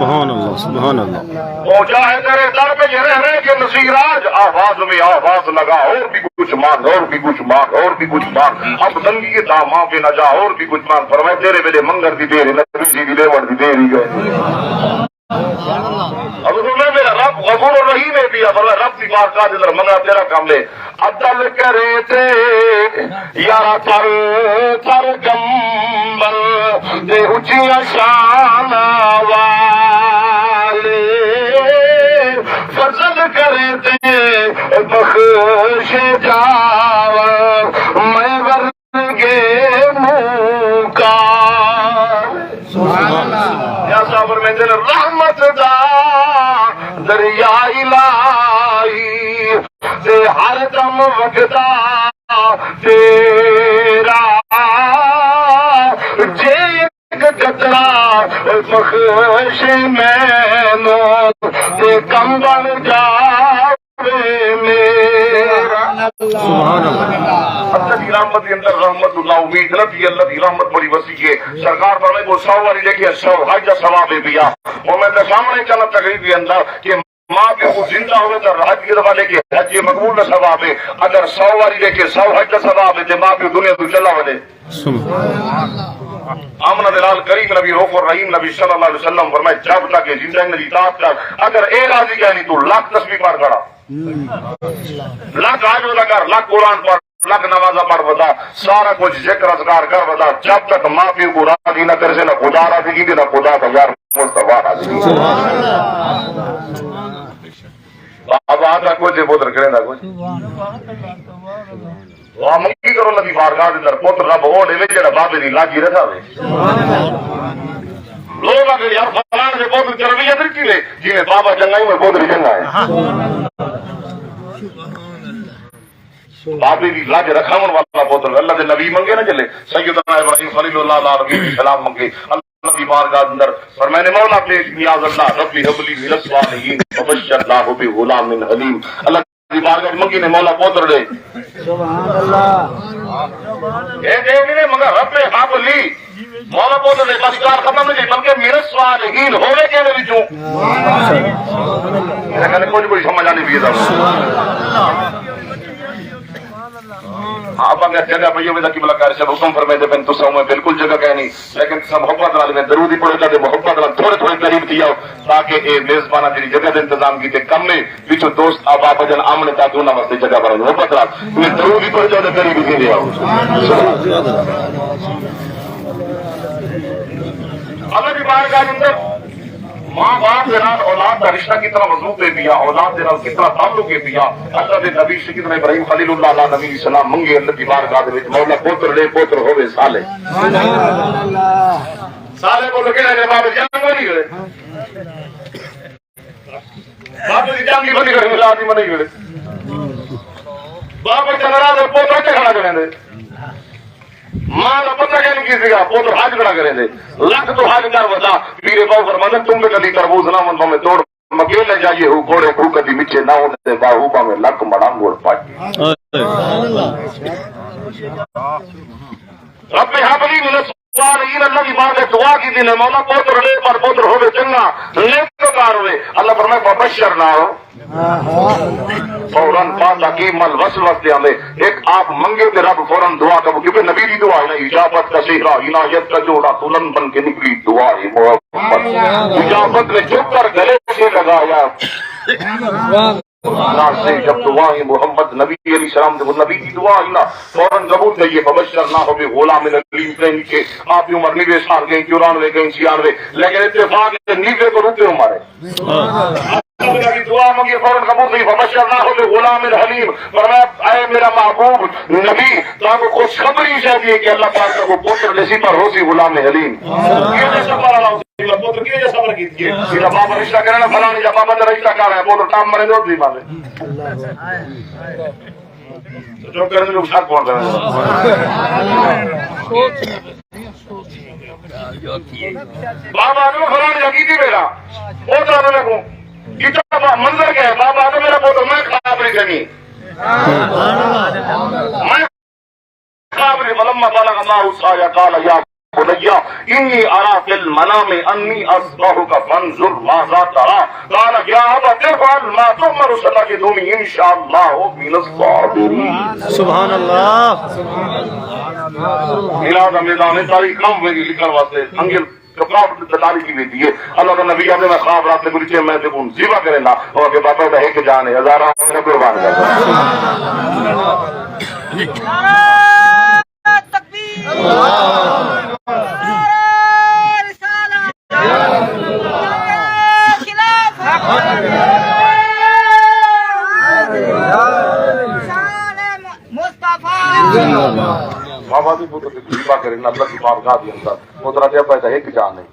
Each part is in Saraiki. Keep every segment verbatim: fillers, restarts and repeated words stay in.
سبحان اللہ، سبحان اللہ۔ پہنچا ہے تیرے در پہ یہ رہ رہ کے نصیراج، آواز میں آواز لگا، اور بھی کچھ مانگ، اور بھی کچھ مانگ، اور بھی کچھ مانگ۔ ہم تنگی داماں پہ نہ جا، اور بھی کچھ مانگ۔ فرمائے، تیرے ویلے منگر دی دیر ہے، نبی جی دی لیوݨ دی دیر ہی گئے۔ اب فرمائے، میرا رب غفور الرحیم ہے، پیا فرمائے، رب دی بارگاہ دے اندر منگا، تیرا کم ہے۔ عدل کرے تے یارا تر تر کمبل تے اچیاں شان والے، فضل کرے تے بخش جاواں میں ورگے منکر۔ سبحان اللہ۔ یا صاحب فرمیندے نے، رحمت دا دریا الہی تے ہر دم وگدا تیرا، جے ہک قطرہ بخشے مینوں تے کم بݨ جاوے میرا۔ سبحان اللہ۔ اللہ دی رحمت دے اندر رحمت اللہ امید نہ تھی، اللہ دی رحمت بڑی وسیع ہے۔ سرکار فرمائے، کو سو واری ݙیکھے، سو حج دا ثواب ہے پیا۔ مومن دے سامنے چلا تقریر دے اندر کہ ماء پیو کو زندہ ہوئے تو حج کی دفعہ لے کے حج مقبول دا ثواب ہے۔ اگر سو واری لے کے سو حج دا ثواب ہے تے ماء پیو دنیا تو چلا ولے۔ سبحان۔ آمنہ دے نال کریم نبی، رؤوف الرحیم نبی صلی اللہ علیہ وسلم فرمائے، جب تک یہ زندہ ہے میری اطاعت کر، اگر اے راضی کہنی تو لکھ تسبیح پڑھ کھڑا، لکھ حج ودا کر، لکھ قرآن پڑھ، لکھ نمازاں پڑھ ودا، سارا کچھ ذکر اذکار کر ودا، جب تک ماں پیو کو راضی نہ کرے سے، نہ خدا راضی کی، نہ خدا دا یار مصطفیٰ راضی کی۔ بابا آتا کچھ ہے، پتر کریندا کچھ۔ دعا منگی کرو نبی بارگاہ دے اندر، پتر رب او ݙیوے جیڑھا بابے دی لاجی رکھاوے۔ لوگ آکھن، یار، فلاں دے پتر چربی ادر کی لے، جی میں بابا چنگا ہی، میں پتر چنگا ہے۔ بابے دی لاج رکھاون والا پتر، اللہ دے نبی منگے نہ جلے۔ سیدنا ابراہیم خلیل اللہ علیہ السلام منگے، اللہ دی بارگاہ اندر فرمائے نے، مولا پیش نیاز اللہ، رب ہب لی من الصالحین، فبشرناہ بغلام حلیم۔ اللہ دی بارگاہ منگی نے، مولا پتر ݙے۔ سبحان اللہ۔ اے دے نہیں نے، مگر رب ہب لی، مولا پتر ݙے، بس ڳالھ ختم نہیں، بلکہ من الصالحین ہووے کیندے وچوں۔ میرا خیال ہے کچھ کوئی سمجھ آ نہیں پئی۔ آپ اگر جگہ پہ یہ قبلہ کار سے حکم فرمائے دے پن، تساں میں بالکل جگہ کہیں نہیں، لیکن تساں محبت نال میں درود ہی پڑھو، تے محبت نال تھوڑے تھوڑے قریب تھی آؤ، تاکہ اے میزبانہ جڑی جگہ دے انتظام کیتے کم ہے، پچھوں دوست احباب اجن آمن تاکہ انہاں واسطے جگہ بنائے۔ محبت نال میں درود ہی پڑھو تے قریب ہی تھی آؤ۔ اللہ دی بارگاہ دے اندر ماں باپ دے نال اولاد دا رشتہ کتنا مضبوط ہے پیا، اولاد دے نال کتنا تعلق ہے پیا۔ اللہ دے نبی سیدنا ابراہیم خلیل اللہ علیہ نبی السلام منگے اللہ دی بارگاہ دے وچ، مولا پوتر ݙے، پوتر ہووے صالح۔ صالح پوتر کیڑھا ہے؟ بابے جنگ ونڄ کھڑے، بابے دی جنگ ہی ونڄ کھڑے، ملاد ہی ونڄ کھڑے۔ بابے چندرا دے پوتر تے کھڑا کریندے۔ ماں دا پتہ کائنی کی سیگا، پتر حج کھڑا کریندے۔ لکھ تو حج کر ودا، پیر باہو فرماندا، تم پہ کدی تربوز نہ ون، بھاویں توڑ مکے لے جائیے ہو، گھوڑے کوں کدی مچھے نہ ہوندے، باہو بھاویں لکھ مڑا گوڑ پاجے۔ رب ہب لی من الصالحین، اللہ دی ماں نے دعا کیتی نے، مولا پتر ݙے، پر پتر ہووے چنگا، نیکوکار ہووے۔ اللہ فرمائے، فبشرناہ، فوراً پاتا کی مل وس وس دے آندے۔ ایک آپ منگے تے رب فوراً دعا قبول، کیونکہ نبی دی دعا ہے نا، اجابت کا سہرا، عنایت کا جوڑا، دلہن بن کے نکلی دعا ہے محمد۔ اجابت نے جھک کر گلے سے لگایا۔ ناز سے جب دعا ہے محمد، نبی علیہ السلام دے، وہ نبی دی دعا ہے نا، فوراً قبول کریے۔ فبشرناہ بغلام علیم، کہیں کہ آپ کی عمر نوے سال گئی، چورانوے گئی، چھیانوے، لیکن اتفاق ہے نوے کو روپے عمر ہے۔ اللہ دی دعا منگی، فوراً قبول تھی۔ فبشرناہ بغلام حلیم، فرمایا، اے میرا محبوب نبی، تاں کو خوشخبری چاہیے کہ اللہ پاک کو پتر ݙیسی، پر ہوسی غلام حلیم۔ کیڑھے صبر والا ہوسی، پتر کیڑھے صبر کیتی ہے؟ میرا بابا رشتہ کرنا، فلانے جا بابا دا رشتہ کر رہا ہے، پتر ٹام مرے دو دی بابے۔ جو کرن جو ساتھ کون کرن۔ بابا آدم فلانے جا کیتی میرا، او تو آدم کو کتنا با-، منظر کیا ہے؟ بابا آدم میرا پوتر، میں خواب نہیں سنی۔ میں خواب نہیں، فلما بلغ معه السعي قال يا بني إني أرى في المنام أني أذبحك فانظر ماذا ترى. قال يا أبت افعل ما تؤمر ستجدني إن شاء الله من الصابرين. سبحان اللہ۔ الہ دا میدان ہے، ساری قوم ویندی لکھݨ واسطے انگل کپڑا تے تاریخ کی ویندی ہے۔ اللہ دا نبی آندے، میں خواب رات دے ݙٹھے، میں تیکوں ذبح کریندا۔ او آکھے بابا دا ہک جان ہے، ہزاراں ہووے قربان کر ݙینداں۔ تکبیر۔ نعرہ رسالت۔ نعرہ خلافت۔ شان مصطفیٰ۔ بابا دی بت تے ذبح کریندا، اللہ دی بارگاہ دے اندر۔ پوترا تے ابا دا ہک جان ہے۔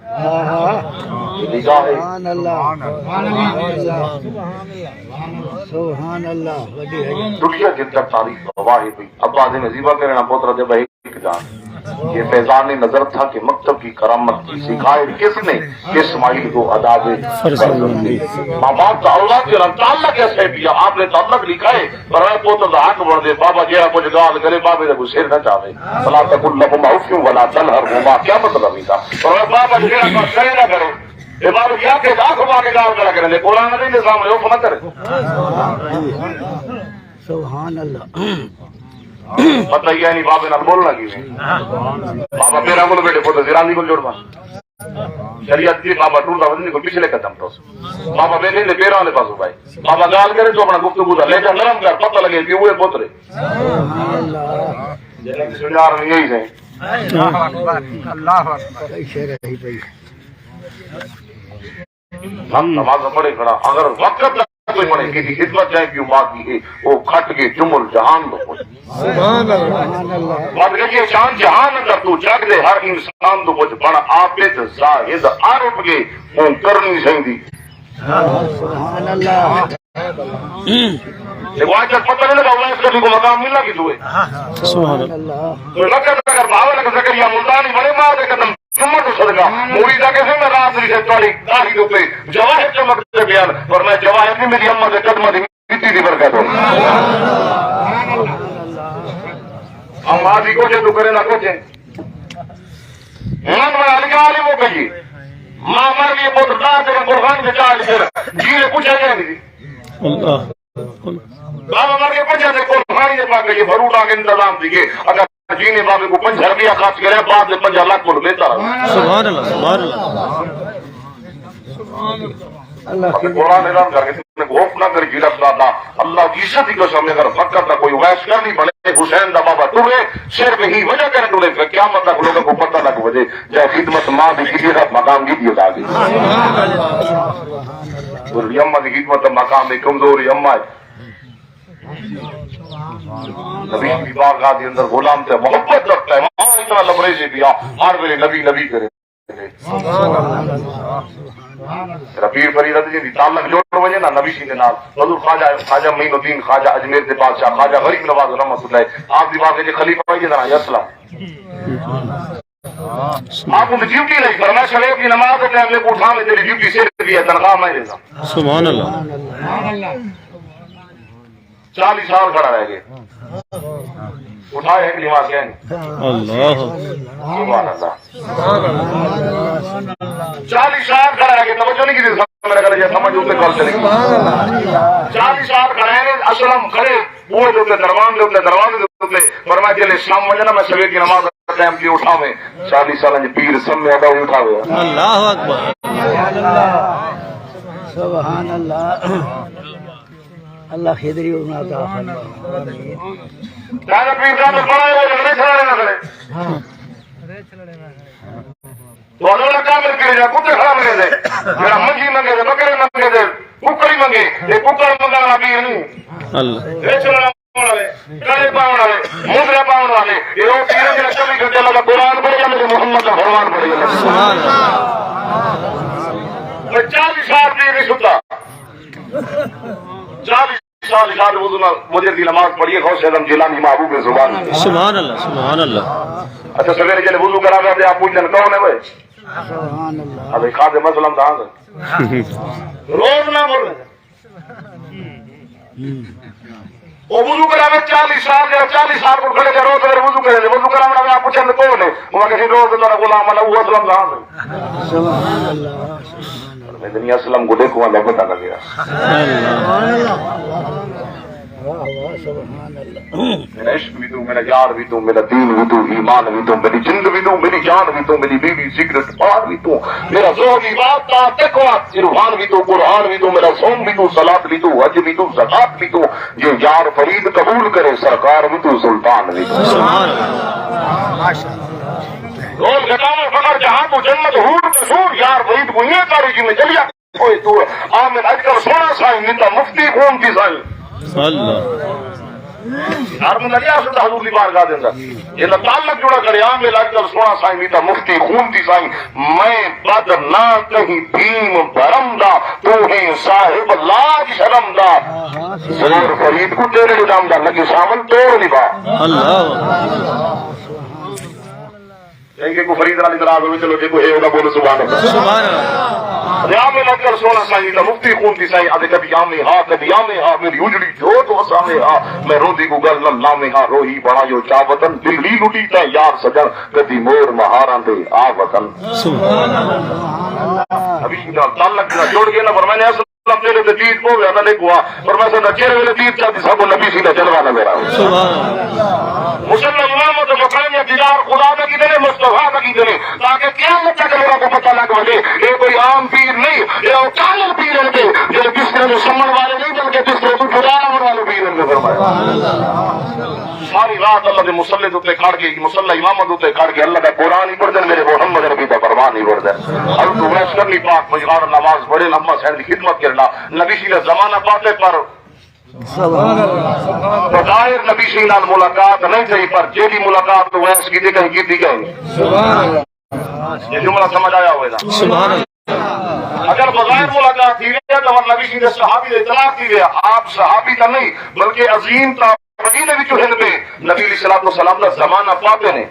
نگاہ ہے۔ سبحان اللہ۔ سبحان اللہ۔ وݙی حاجت۔ دنیا جندر تاریخ گواہ ہے بھئی۔ ابا دے میں ذبح کریندا، پوترا تے ابا ہک جان۔ یہ فیضان نظر تھا کہ مکتب کی کرامت کی سکھائے کس نے؟ اسماعیل کو آداب فرزندی۔ ماں باپ کا اولاد کے رنگ تعلق ایسے بھی، آپ نے تعلق لکھا ہے۔ پر اے پوتر دا حق بݨدے، بابا جیڑھا کجھ ڳالھ کرے، بابے دا کوئی سر نہ چاوے۔ فلا تقل لهما اف ولا تنهرهما، کیا مطلب ایندا؟ پر اے بابا جیڑھا کجھ کرے نہ کرے، اے بابا جی آکھے دا آکھ، ماں کے ڳالھ کرا کرے، قرآن دے سامنے اف نہ کرے۔ سبحان اللہ۔ پتہ ہی ہے نہیں بابے نال بولنا کیویں۔ بابا پیراں کول ٻیٹھے، پتر زرانی کول جڑ بݨ۔ شریعت دی بابا ٹردا ودے، کوئی پچھلے قدم ٹرس۔ بابا ٻیٹھے دے پیراں دے پاسوں پائے۔ بابا ڳالھ کرے تو اپݨا گفتگو دا لہجہ نرم کر، پتہ لڳے کہ اوہے پتر ہے۔ جنہیں سنجار نہیں ہے۔ اللہ اکبر، اللہ اکبر۔ شعر ہے پئی۔ نماز پڑھے کھڑا، اگر وقت نہ کوئی پڑھے، کسی خدمت جائیں پیو ماں کی ہے، وہ کھٹ کے جمل جہان دو پوچھ۔ سبحان اللہ۔ بات کہی ہے، شان جہان اندر تو جگ دے ہر انسان دو پوچھ، بڑا عابد زاہد عارف کے ہوں کرنی سہندی۔ سبحان اللہ۔ تے وہ آج تک پتہ نہیں لگا، اویس کبھی کو مقام ملنا کی دوئے۔ سبحان اللہ۔ تو لقد اگر بھاول زکریا ملتانی بڑے ماں دے قدم جمعہ تو صدقہ، موری دا کسے میں رات دی سے تاریخ داڑھی دے تے جواہر چمک دے بیان، پر میں جواہر نہیں، میری اماں دے قدماں دی مٹی دی برکت ہو۔ اماں دی کچھ تو کرے نہ کچھ۔ ہن میں علی عالم ہو گئی۔ ماں مر گئی، پتر دار تیرے قربان دے چاہ لے، جی نے پوچھا جائے نہیں۔ اللہ۔ بابا مر کے پنجا دے کول پانی دے پاک یہ بھرو ڈا کے انتظام دی کے، اگر جی نے بابے کو پنجا روپیہ خرچ کرے، بعد میں پنجا لاکھ کول بہتر ہے۔ سبحان اللہ، سبحان اللہ۔ اللہ قرآن اعلان کر کے تم نے خوف نہ کر جی رب دادا، اللہ کی عزت کی قسم، اگر فقط نہ کوئی ویس کر نہیں بنے، حسین دا بابا ٹرے، صرف ہی وجہ کر ٹرے، پھر قیامت تک لوگوں کو پتہ لگ وجے، جائے خدمت ماں دی کسی کا مقام کی دیو داگی۔ اور اماں دی خدمت دا مقام ایک کمزور اماں ہے۔ نبی دی بارگاہ دے اندر غلام تے محبت رکھتا ہے، ماں اتنا لبریزے پیا، ہر ویلے نبی نبی کرے۔ میرا پیر فرید عدنی دی تعلق جوڑ ونجے نا نبی شی دے نال۔ حضور خواجہ، خواجہ معین الدین، خواجہ اجمیر دے بادشاہ، خواجہ غریب نواز رحمۃ اللہ۔ آپ دی بات ہے جی خلیفہ ہوئی جے نا اسلام۔ آپ کو ڈیوٹی نہیں، فرمایا شریف کی نماز کے ٹائم میں اٹھا میں تیری ڈیوٹی سے بھی ہے، تنخواہ میں دیتا۔ سبحان اللہ۔ چالیس سال کھڑا رہ گئے۔ اٹھائے ایک نماز کہیں۔ اللہ۔ سبحان اللہ۔ چالیس سال کھڑا رہ گئے، توجہ نہیں کی، میرا کل یہ سمجھ اتنے کل چلی۔ چالیس سال کھڑا ہے، اسلم کھڑے، بوئے دے اتنے، دروان دے اتنے، دروان دے اتنے، فرمایا جلے شام وجہ نا میں سویر کی نماز ٹائم کی اٹھاویں، چالیس سال اچ پیر سمے دا اٹھاوے۔ اللہ اکبر۔ سبحان اللہ۔ اللہ خدری انہاں عطا فرمائے۔ آمین۔ دادا پیر صاحب بڑا ہے، جڑے کھڑے نہ کھڑے۔ تو اللہ کا کام کر جا، کتے کھڑا منگے دے۔ جڑا منجی منگے دے، بکرے منگے دے، ککڑی منگے، یہ ککڑ منگا والا پیر نہیں۔ اللہ۔ ریچھ والا پاؤن والے، کڑے پاؤن والے، مندرے پاؤن والے، یہ وہ پیر جڑا چوبی گھنٹے اللہ کا قرآن پڑھے یا میرے محمد کا فرمان پڑھے۔ سبحان اللہ۔ میں چالیس سال پیر نہیں ستا۔ چالیس سال شاد وضو نال مجھے دی نماز پڑھی ہے، غوث اعظم جیلانی محبوب زبان۔ سبحان اللہ، سبحان اللہ۔ اچھا، سویرے جلے وضو کرا گیا تے آپ پوچھدن کون ہے وہ؟ سبحان اللہ۔ ابھی خادم اسلم دا۔ روز نہ بولے۔ او وضو کراوے چالیہہ سال، جیڑھا چالیہہ سال کول کھڑے تے روز سویرے وضو کرے، وضو کراوݨ آلا پچھن کون ہے؟ او آکھے، روز تیݙا غلام والا، او اسلم دا ہاں۔ سبحان اللہ، سبحان اللہ۔ میں دنیا اسلم کو دیکھو، اللہ پتہ لگے گا۔ سبحان اللہ۔ واہ، واہ، سبحان اللہ۔ میرا عشق بھی تو، میرا یار بھی تو، میرا دین بھی تو، ایمان بھی تو، میری جند بھی تو، میری جان بھی تو، میری بیوی، سگریٹ، پان بھی تو، میرا زہد، عبادت، تقوی، عرفان بھی تو، قرآن بھی تو، میرا صوم بھی تو، صلاۃ بھی تو، حج بھی تو، زکوٰۃ بھی تو، جے یار فرید قبول کرے، سرکار وی توں، سلطان وی توں۔ سبحان اللہ۔ ڈھول گھٹاوے فخر جہاں کوں، جنت حور قصور، یار فرید کوں ایں کاری جی میں جلیا کوئی دور۔ عامر اج کل سوہݨا سائیں، نتا مفتی خون تھی سائیں۔ اللہ۔ ہر بندہ نہیں آ سکدا حضور دی بارگاہ دے اندر۔ ایندا تعلق جڑا کرے، عامر اج کل سوہݨا سائیں، نتا مفتی خون تھی سائیں۔ میں بد نہ کہیں بھیم بھرم دا، تو ہیں صاحب لاج شرم دا۔ زور فرید کوں تیرے نظام دا، لگی ساول توڑ نبھا۔ اللہ۔ جے کو فرید نال اعتراض ہوے، چلو جے کو ہے، او دا بولو سبحان اللہ۔ سبحان اللہ۔ ریا میں لگ کر سوہݨا سائیں دا، مفتی خون تھی سائیں، ادے کبھی آویں ہا، کبھی آویں ہا، میری اجڑی جوت وساویں ہا، میں روندی کوں گل نہ لاویں ہا، روہی بݨا جو چا وطن، دل وی لٹی تاں یار سڄݨ، کدی مور مہاراں دے آ وطن۔ سبحان اللہ۔ ابھی تعلق جڑ گئے نا، فرمایا، تیرے تے دید پووے، ادا نہیں کوا۔ فرمایا، سندا جیڑھے ویلے دید چاہتی، سب نبی سی دا جلوہ نظر آوے۔ سبحان اللہ۔ مسلم امام تو مقام یا دیدار خدا دا کیتے نے، مصطفیٰ دا کیتے نے، تاکہ قیامت تک لوگوں کو پتہ لگ وجے، اے کوئی عام پیر نہیں، اے او کامل پیر ہیں کہ جو بسترے نوں سمن والے نہیں، بلکہ بسترے کو جدا رہن والے پیر ہیں، فرمایا۔ ساری رات اللہ دے مصلے دے اُتے کھڑ کے، مصلی امامت دے اُتے کھڑ کے اللہ دا قرآن ہی پڑھدن، میرے محمد نبی دا فرمان ہی پڑھدن۔ حضرت اویس قرنی پاک مجمع نماز پڑھے، اماں سائیں دی خدمت کرنا، نبی سی دا زمانہ پاتے پر بظاہر نبی سی نال ملاقات نہیں تھی، پر جیڑھی ملاقات اویس کیتی کہیں کیتی کہیں۔ یہ جملہ سمجھ آیا ہوئے گا۔ سبحان اللہ۔ اگر بظاہر ملاقات تھی وے تو نبی سی دے صحابی دے اطلاق تھی وے، آپ صحابی تاں نہیں بلکہ عظیم تابعین دے وچوں ہن پے، نبی علیہ الصلوۃ والسلام دا زمانہ پاتے نے۔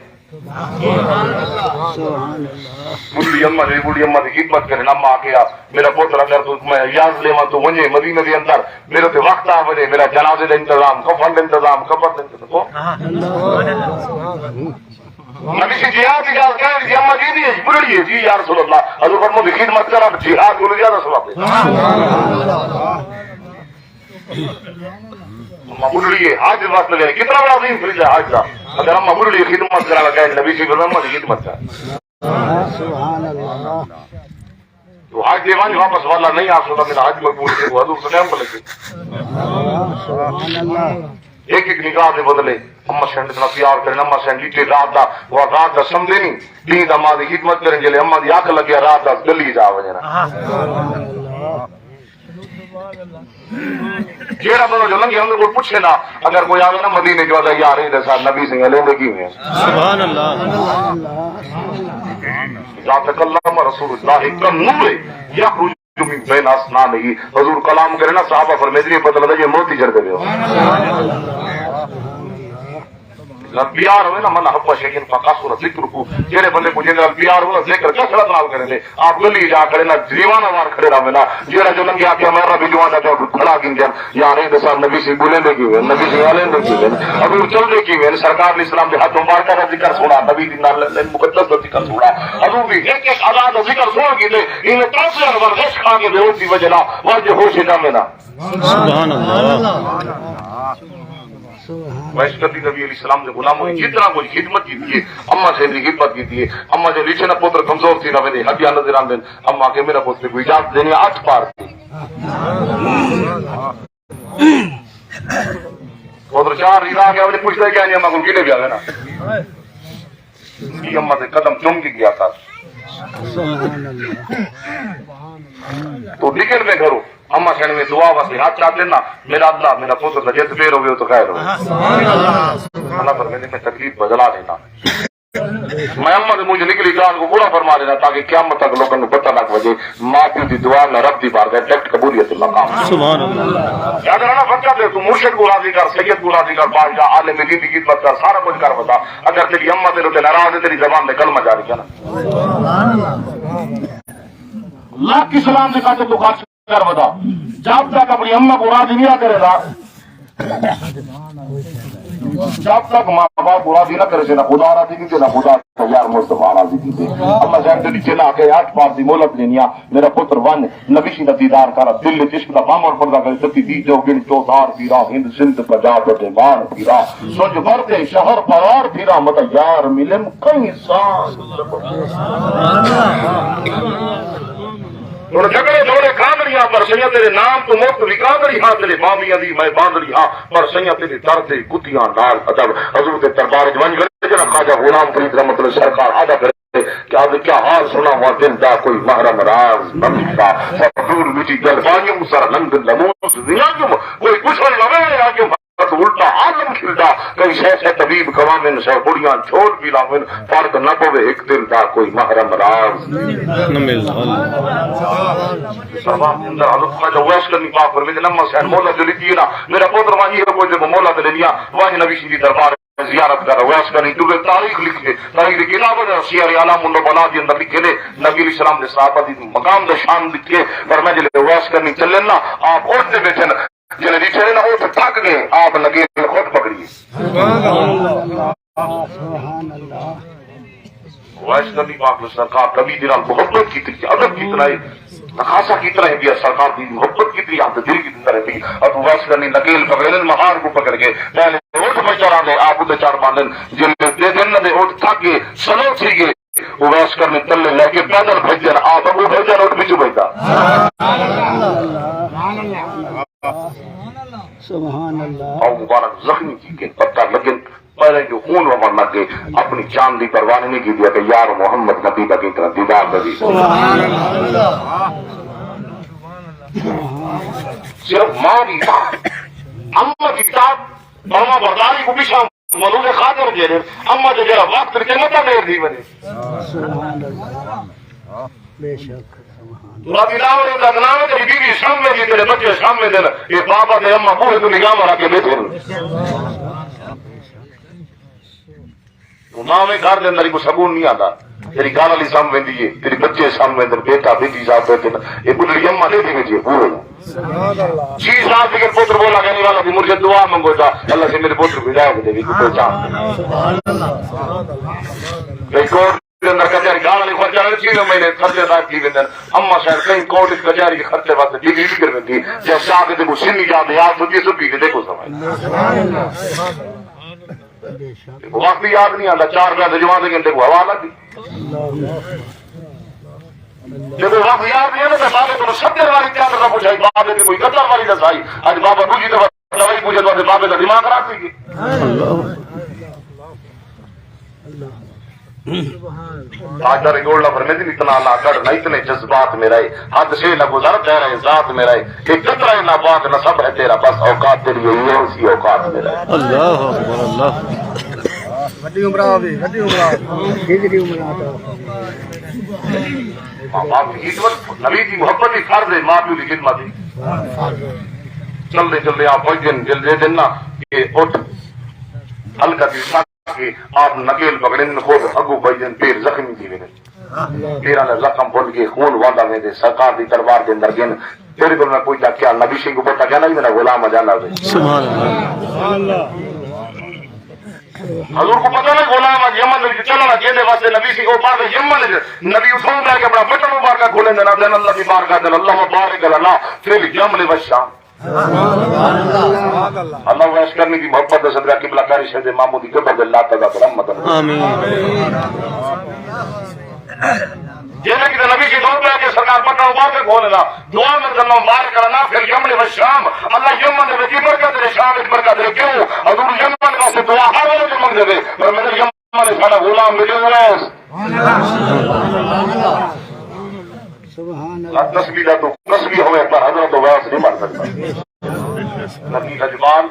بڈھی اماں دی، بڈھی اماں دی خدمت کرن، اماں آکھیا، میرا پتر اگر تو میں اجازت لیواں تو ونجے مدینے دے اندر، میرے تے وقت آ ونجے، میرا جنازے دا انتظام، کفن دا انتظام، قبر دا انتظام۔ نبی سی جہاد دی ڳالھ کہہ ݙتی، اماں جی دی بڈھڑی ہے جی، یا رسول اللہ، حضور فرماؤ دی خدمت کراں، جہاد کولوں زیادہ ثواب ہے۔ اماں بڈھڑی ہے، حج واسطے کتنا بڑا عظیم فریضہ ہے حج دا۔ اگر اماں بڈھڑی ہے، خدمت کرا لگا ہے، نبی سی فرمایا، اماں دی خدمت کر۔ سبحان اللہ۔ تو حج دے ونڄ واپس والا نہیں آ سڳدا، میرا حج مقبول ہے، وہ حضور سلام علیکم۔ سبحان اللہ۔ ایک ایک نگاہ دے بدلے اماں سائیں اتنا پیار کرن، اماں سائیں ڈیٹے رات دا، وہ رات دا سمجھے نہیں، ݙینہہ دا ماں دی خدمت کرن، جلے اماں دی اکھ لگیا رات دا گلی جا ونڄے نا۔ جیڑا بندہ جو لنگھے اندر کوئی پچھے نا، اگر کوئی آوے نا مدینے جو آدھا، یار اے دے ساتھ نبی سائیں لیندے کیویں؟ سبحان اللہ۔ لا تکلم رسول اللہ کالنور یخرج من بین اسنانہ۔ حضور کلام کرے نا، صحابہ فرمیندے، پتہ لڳدا جے موتی جھڑدے پئے ہو۔ نال پیار ہوئے نا، من احب شیئا فکثر ذکرہ، جیڑھے بندے کوں جیندے نال پیار ہوئے نا، ذکر کثرت نال کریندے۔ آپ گلی جا کھڑے نا، دیوانہ وار کھڑے رہوے نا، جیڑھا جو لنگھے آکھے، میں رب جوان دا جو کھڑا گھن جان۔ یار اے دسا نبی سی ٻولیندے کیویں، نبی سی ڳالیندے کیویں، حضور چلدے کیویں، سرکار علیہ السلام دے ہتھ مبارکاں دا ذکر سݨا، نبی دی نال مقدس دا ذکر سݨا، حضور دی ہک ہک ادا دا ذکر سݨ کے تے ایویں ترس جان ورزش کھا کے بے ہوش دی وجہ نال ورج ہوش اچ آوے نا۔ سبحان اللہ۔ ویس کدی نبی علیہ السلام دے غلاموں دی جتنا کچھ خدمت کیتی ہے، اماں سائیں دی خدمت کیتی ہے، اماں جو لکھے نا پتر کمزور تھی نہ ویندے، ہڈیاں نظر آندے، اماں کے میرا پتر کوئی اجازت دینی، اٹھ پار دی۔ ادھر چار ریلا آ گیا، مجھے پوچھتا ہی کیا نہیں، اماں کو گلے بھی آ گئے نا۔ یہ اماں دے قدم چم کے گیا تھا۔ تو نکل میں گھروں، اماں سن میں دعا واسطے ہاتھ چاک لینا، میرا اللہ، میرا پتر دا جت پیر ہوئے تو خیر ہوئے۔ اللہ پر میں تکلیف بدلا لینا۔ میں اماں دے منہ چ نکلی ڳالھ کوں پورا فرما ݙینا، تاکہ قیامت تک لوکاں کوں پتہ لڳ وڄے، ماء پیو دی دعا نہ رب دی بارگاہ ڈائریکٹ قبولیت دے مقام۔ سبحان اللہ۔ یاد رکھنا، فقط توں مرشد کوں راضی کر، سید کوں راضی کر، بادشاہ، عالم دین دی خدمت کر، سارا کچھ کر ودا۔ اگر تیری اماں تیرے تے ناراض ہے، تیری زبان دے کلمہ جاری کر۔ لاکھ اسلام دی خاطر توں خرچ کر ودا۔ جب تک اپݨی اماں کوں راضی نہیں کرے گا، جب تک ماں باپ راضی نہ کرے، نہ خدا راضی کیتے، نہ خدا یار مصطفیٰ راضی کیتے۔ اما صاحب دے نیچے نہ آ کے اٹھ پار دی مہلت لینی آ، میرا پتر ونج نبی شی دا دیدار کر، دل وچ عشق دا بامر پڑدا کرے، سچی دی جو گن چوتھار پیرا، ہند سندھ پنجاب تے مار پیرا، سنج بھر دے شہر پرار پیرا، مت یار ملن کئی سال۔ ہݨ جھڳڑے جھوڑے کاندڑی ہاں، پر سئیاں تیݙے نام توں مفت وکاندڑی ہاں، تیݙے بابیاں دی میں باندڑی ہاں، پر سئیاں تیݙے در دے کتیاں نال ادب۔ حضور دے دربار وچ ونڄ کرے جیڑھا خواجہ غلام فرید رحمت اللہ سرکار آہدا کرے کہ اڄ کیا حال سݨاواں دل دا کوئی محرم راز نہ ملدا، سر دور وچ جلوانیوں سر رنگ نموز ویانیوں، کوئی پچھݨ لوے آ جو بس الٹا عالم کھلدا، کئی سئے سئے طبیب کھواون، سئے پڑیاں جھول وی لاون، فرق نہ پوے ہک دل دا کوئی محرم راز۔ نہ ملدا۔ سبا اندر حضرت خواجہ اویس کرنی پاک فرمیندے، اما حسین مولا جو لکھی نا، میرا پتر وانی ہے کوئی جو مولا تے لینیا، وانی نبی شی دی دربار زیارت کر۔ اویس کرنی جو تاریخ لکھے، تاریخ دی کتاب ہے سیر اعلام النبلاء دے اندر لکھے نے، نبی علیہ السلام دے صحابہ دی مقام دا شان لکھے، پر میں جلے اویس کرنی چلے نا، آپ اٹھ تے بیٹھے نا، جلے ݙٹھے نا، اٹھ تھک ڳئے، آپ نگیل خود پکڑیے۔ سبحان اللہ۔ ویس کرنی پاک نے سرکار کبھی دے نال محبت کیتی، ادب کتنا ہے، تقاضا کتنا ہے، بیا سرکار دی محبت کتنی ہے، دل کتنا ہے، بیا اب ویس کرنی نگیل پکڑے نے، مہار کو پکڑ کے پہلے اٹھ پر چڑھا دے، آپ اتے چڑھ پاندن، جلے دے دن دے اٹھ تھک ڳئے، سلو تھی ڳئے، اویس کرنی تلے لے کے پیدل بھڄدن، آپ اڳوں بھڄدن، اٹھ پچھوں بھڄدا۔ سبحان اللہ۔ پاؤں مبارک زخمی تھی ڳئے، پتھر لڳن، پیریں جو خون وہݨ لڳ ڳئے، اپݨی جان دی پرواہ نہیں کیتی کہ یار محمد نبی دا کتنا دیدار نبی۔ سبحان اللہ۔ صرف ماں دی اطاعت، اماں دی اطاعت، فرما برداری کو پچھا مولود خاطر دے دے، اما جو جڑا وقت تے متا دیر دی وجہ۔ سبحان اللہ۔ بے شک، سبحان اللہ۔ تو راضی نہ ہوئے، دا نہ ہوئے، تیری بیوی سامنے دی، تیرے بچے سامنے دے، اے بابا تے اما بوہے تو نگاہ مارا کے بیٹھے۔ تو نہ ہوئے گھر دے اندر کو سکون نہیں آتا۔ تیری گھر والی سام ویندی ہے، تیری بچے سام ویندے، بیٹا بیٹی سام ویندے، اے بڈڑی اما دے دی ویندی ہے، بوہے۔ چھی سال دی پتر بولا کہنے والا بھی مجھے دعا منگو جا، اللہ سے میرے پتر کو ہدایت دے، بھی کوئی پہچان۔ بھئی کورٹ دے اندر کچہری گال والی خرچہ نہ چھی میں نے خرچے دار کی ویندن۔ اما شاید کہیں کورٹ وچ کچہری دے خرچے واسطے ڈگری بھی کر ویندی۔ جب جا کے تے کو سنی جا دے، یار سوچی سو پی کے دیکھو سمجھ۔ وقت یاد نہیں آتا، چار پیا جوان دے گھنٹے کو حوالہ دی۔ جب وقت یاد نہیں آتا، بابے کو ستر والی چادر نہ پوچھائی، بابے نے کوئی قطر والی نہ سائی۔ اج بابا دوجی دفعہ دوائی پوچھے تو بابے کا دماغ خراب تھی گئی۔ تاجدار گولڈا فرمیندے، اتنا نہ کر، نہ اتنے جذبات میں رہے، حد سے نہ گزر، غیر ذات میں رہے، ایک قطرہ ناپاک نہ سب ہے تیرا، بس اوقات تیری یہی ہے، اسی اوقات میں رہے۔ اللہ اکبر، اللہ۔ وڈی عمر آوے، وڈی عمر آوے۔ ہجری عمر آتا۔ آپ کی خدمت، نبی دی محبت ہی فرض ہے، ماں پیو دی خدمت ہی۔ چلدے چلدے آپ پہنچ گئے، جلدے دن نا کہ اٹھ ہلکا دی سک کے آپ نکیل پکڑن، خود اگوں پہنچ گئے، پیر زخمی تھی ویندے۔ پیراں دا زخم بھن کے خون واندا ویندے، سرکار دی دربار دے اندر گن۔ تیرے کول میں پوچھا کیا نبی شی کو پتہ کیا نہیں، میرا غلام جانا ہوئے۔ سبحان اللہ۔ حضور کو پتہ نہیں غلام اج یمن وچ چلنا جیندے واسطے نبی سی، او پاوے یمن وچ نبی اتھوں لے کے اپنا بٹن مبارکہ کھولے دے نال اللہ دی بارگاہ دے، اللہ مبارک لنا فی الیمن والشام۔ اللہ ویس کرنی دی محبت دے صدقہ قبلہ قاری شہید ماموں دی قبر دے لاتہ دا برحمت۔ آمین۔ جیڑھے کیتے نبی جی دور پہ کے سرکار پٹا مبارک کھولے دا، دعا میں اللہ مبارک لنا فی الیمن والشام۔ اللہ یمن دے وچ برکت دے، شام وچ برکت دے۔ کیوں؟ حضور یمن واسطے دعا ہر ویلے جو منگدے وے، پر میرے یمن نے ساڈا غلام ملے ہوئے۔ سبحان اللہ۔ تسبیح دا تو تسبیح ہوئے، پر حضرت اویس نہیں بن سکتا۔ نبی اجمال،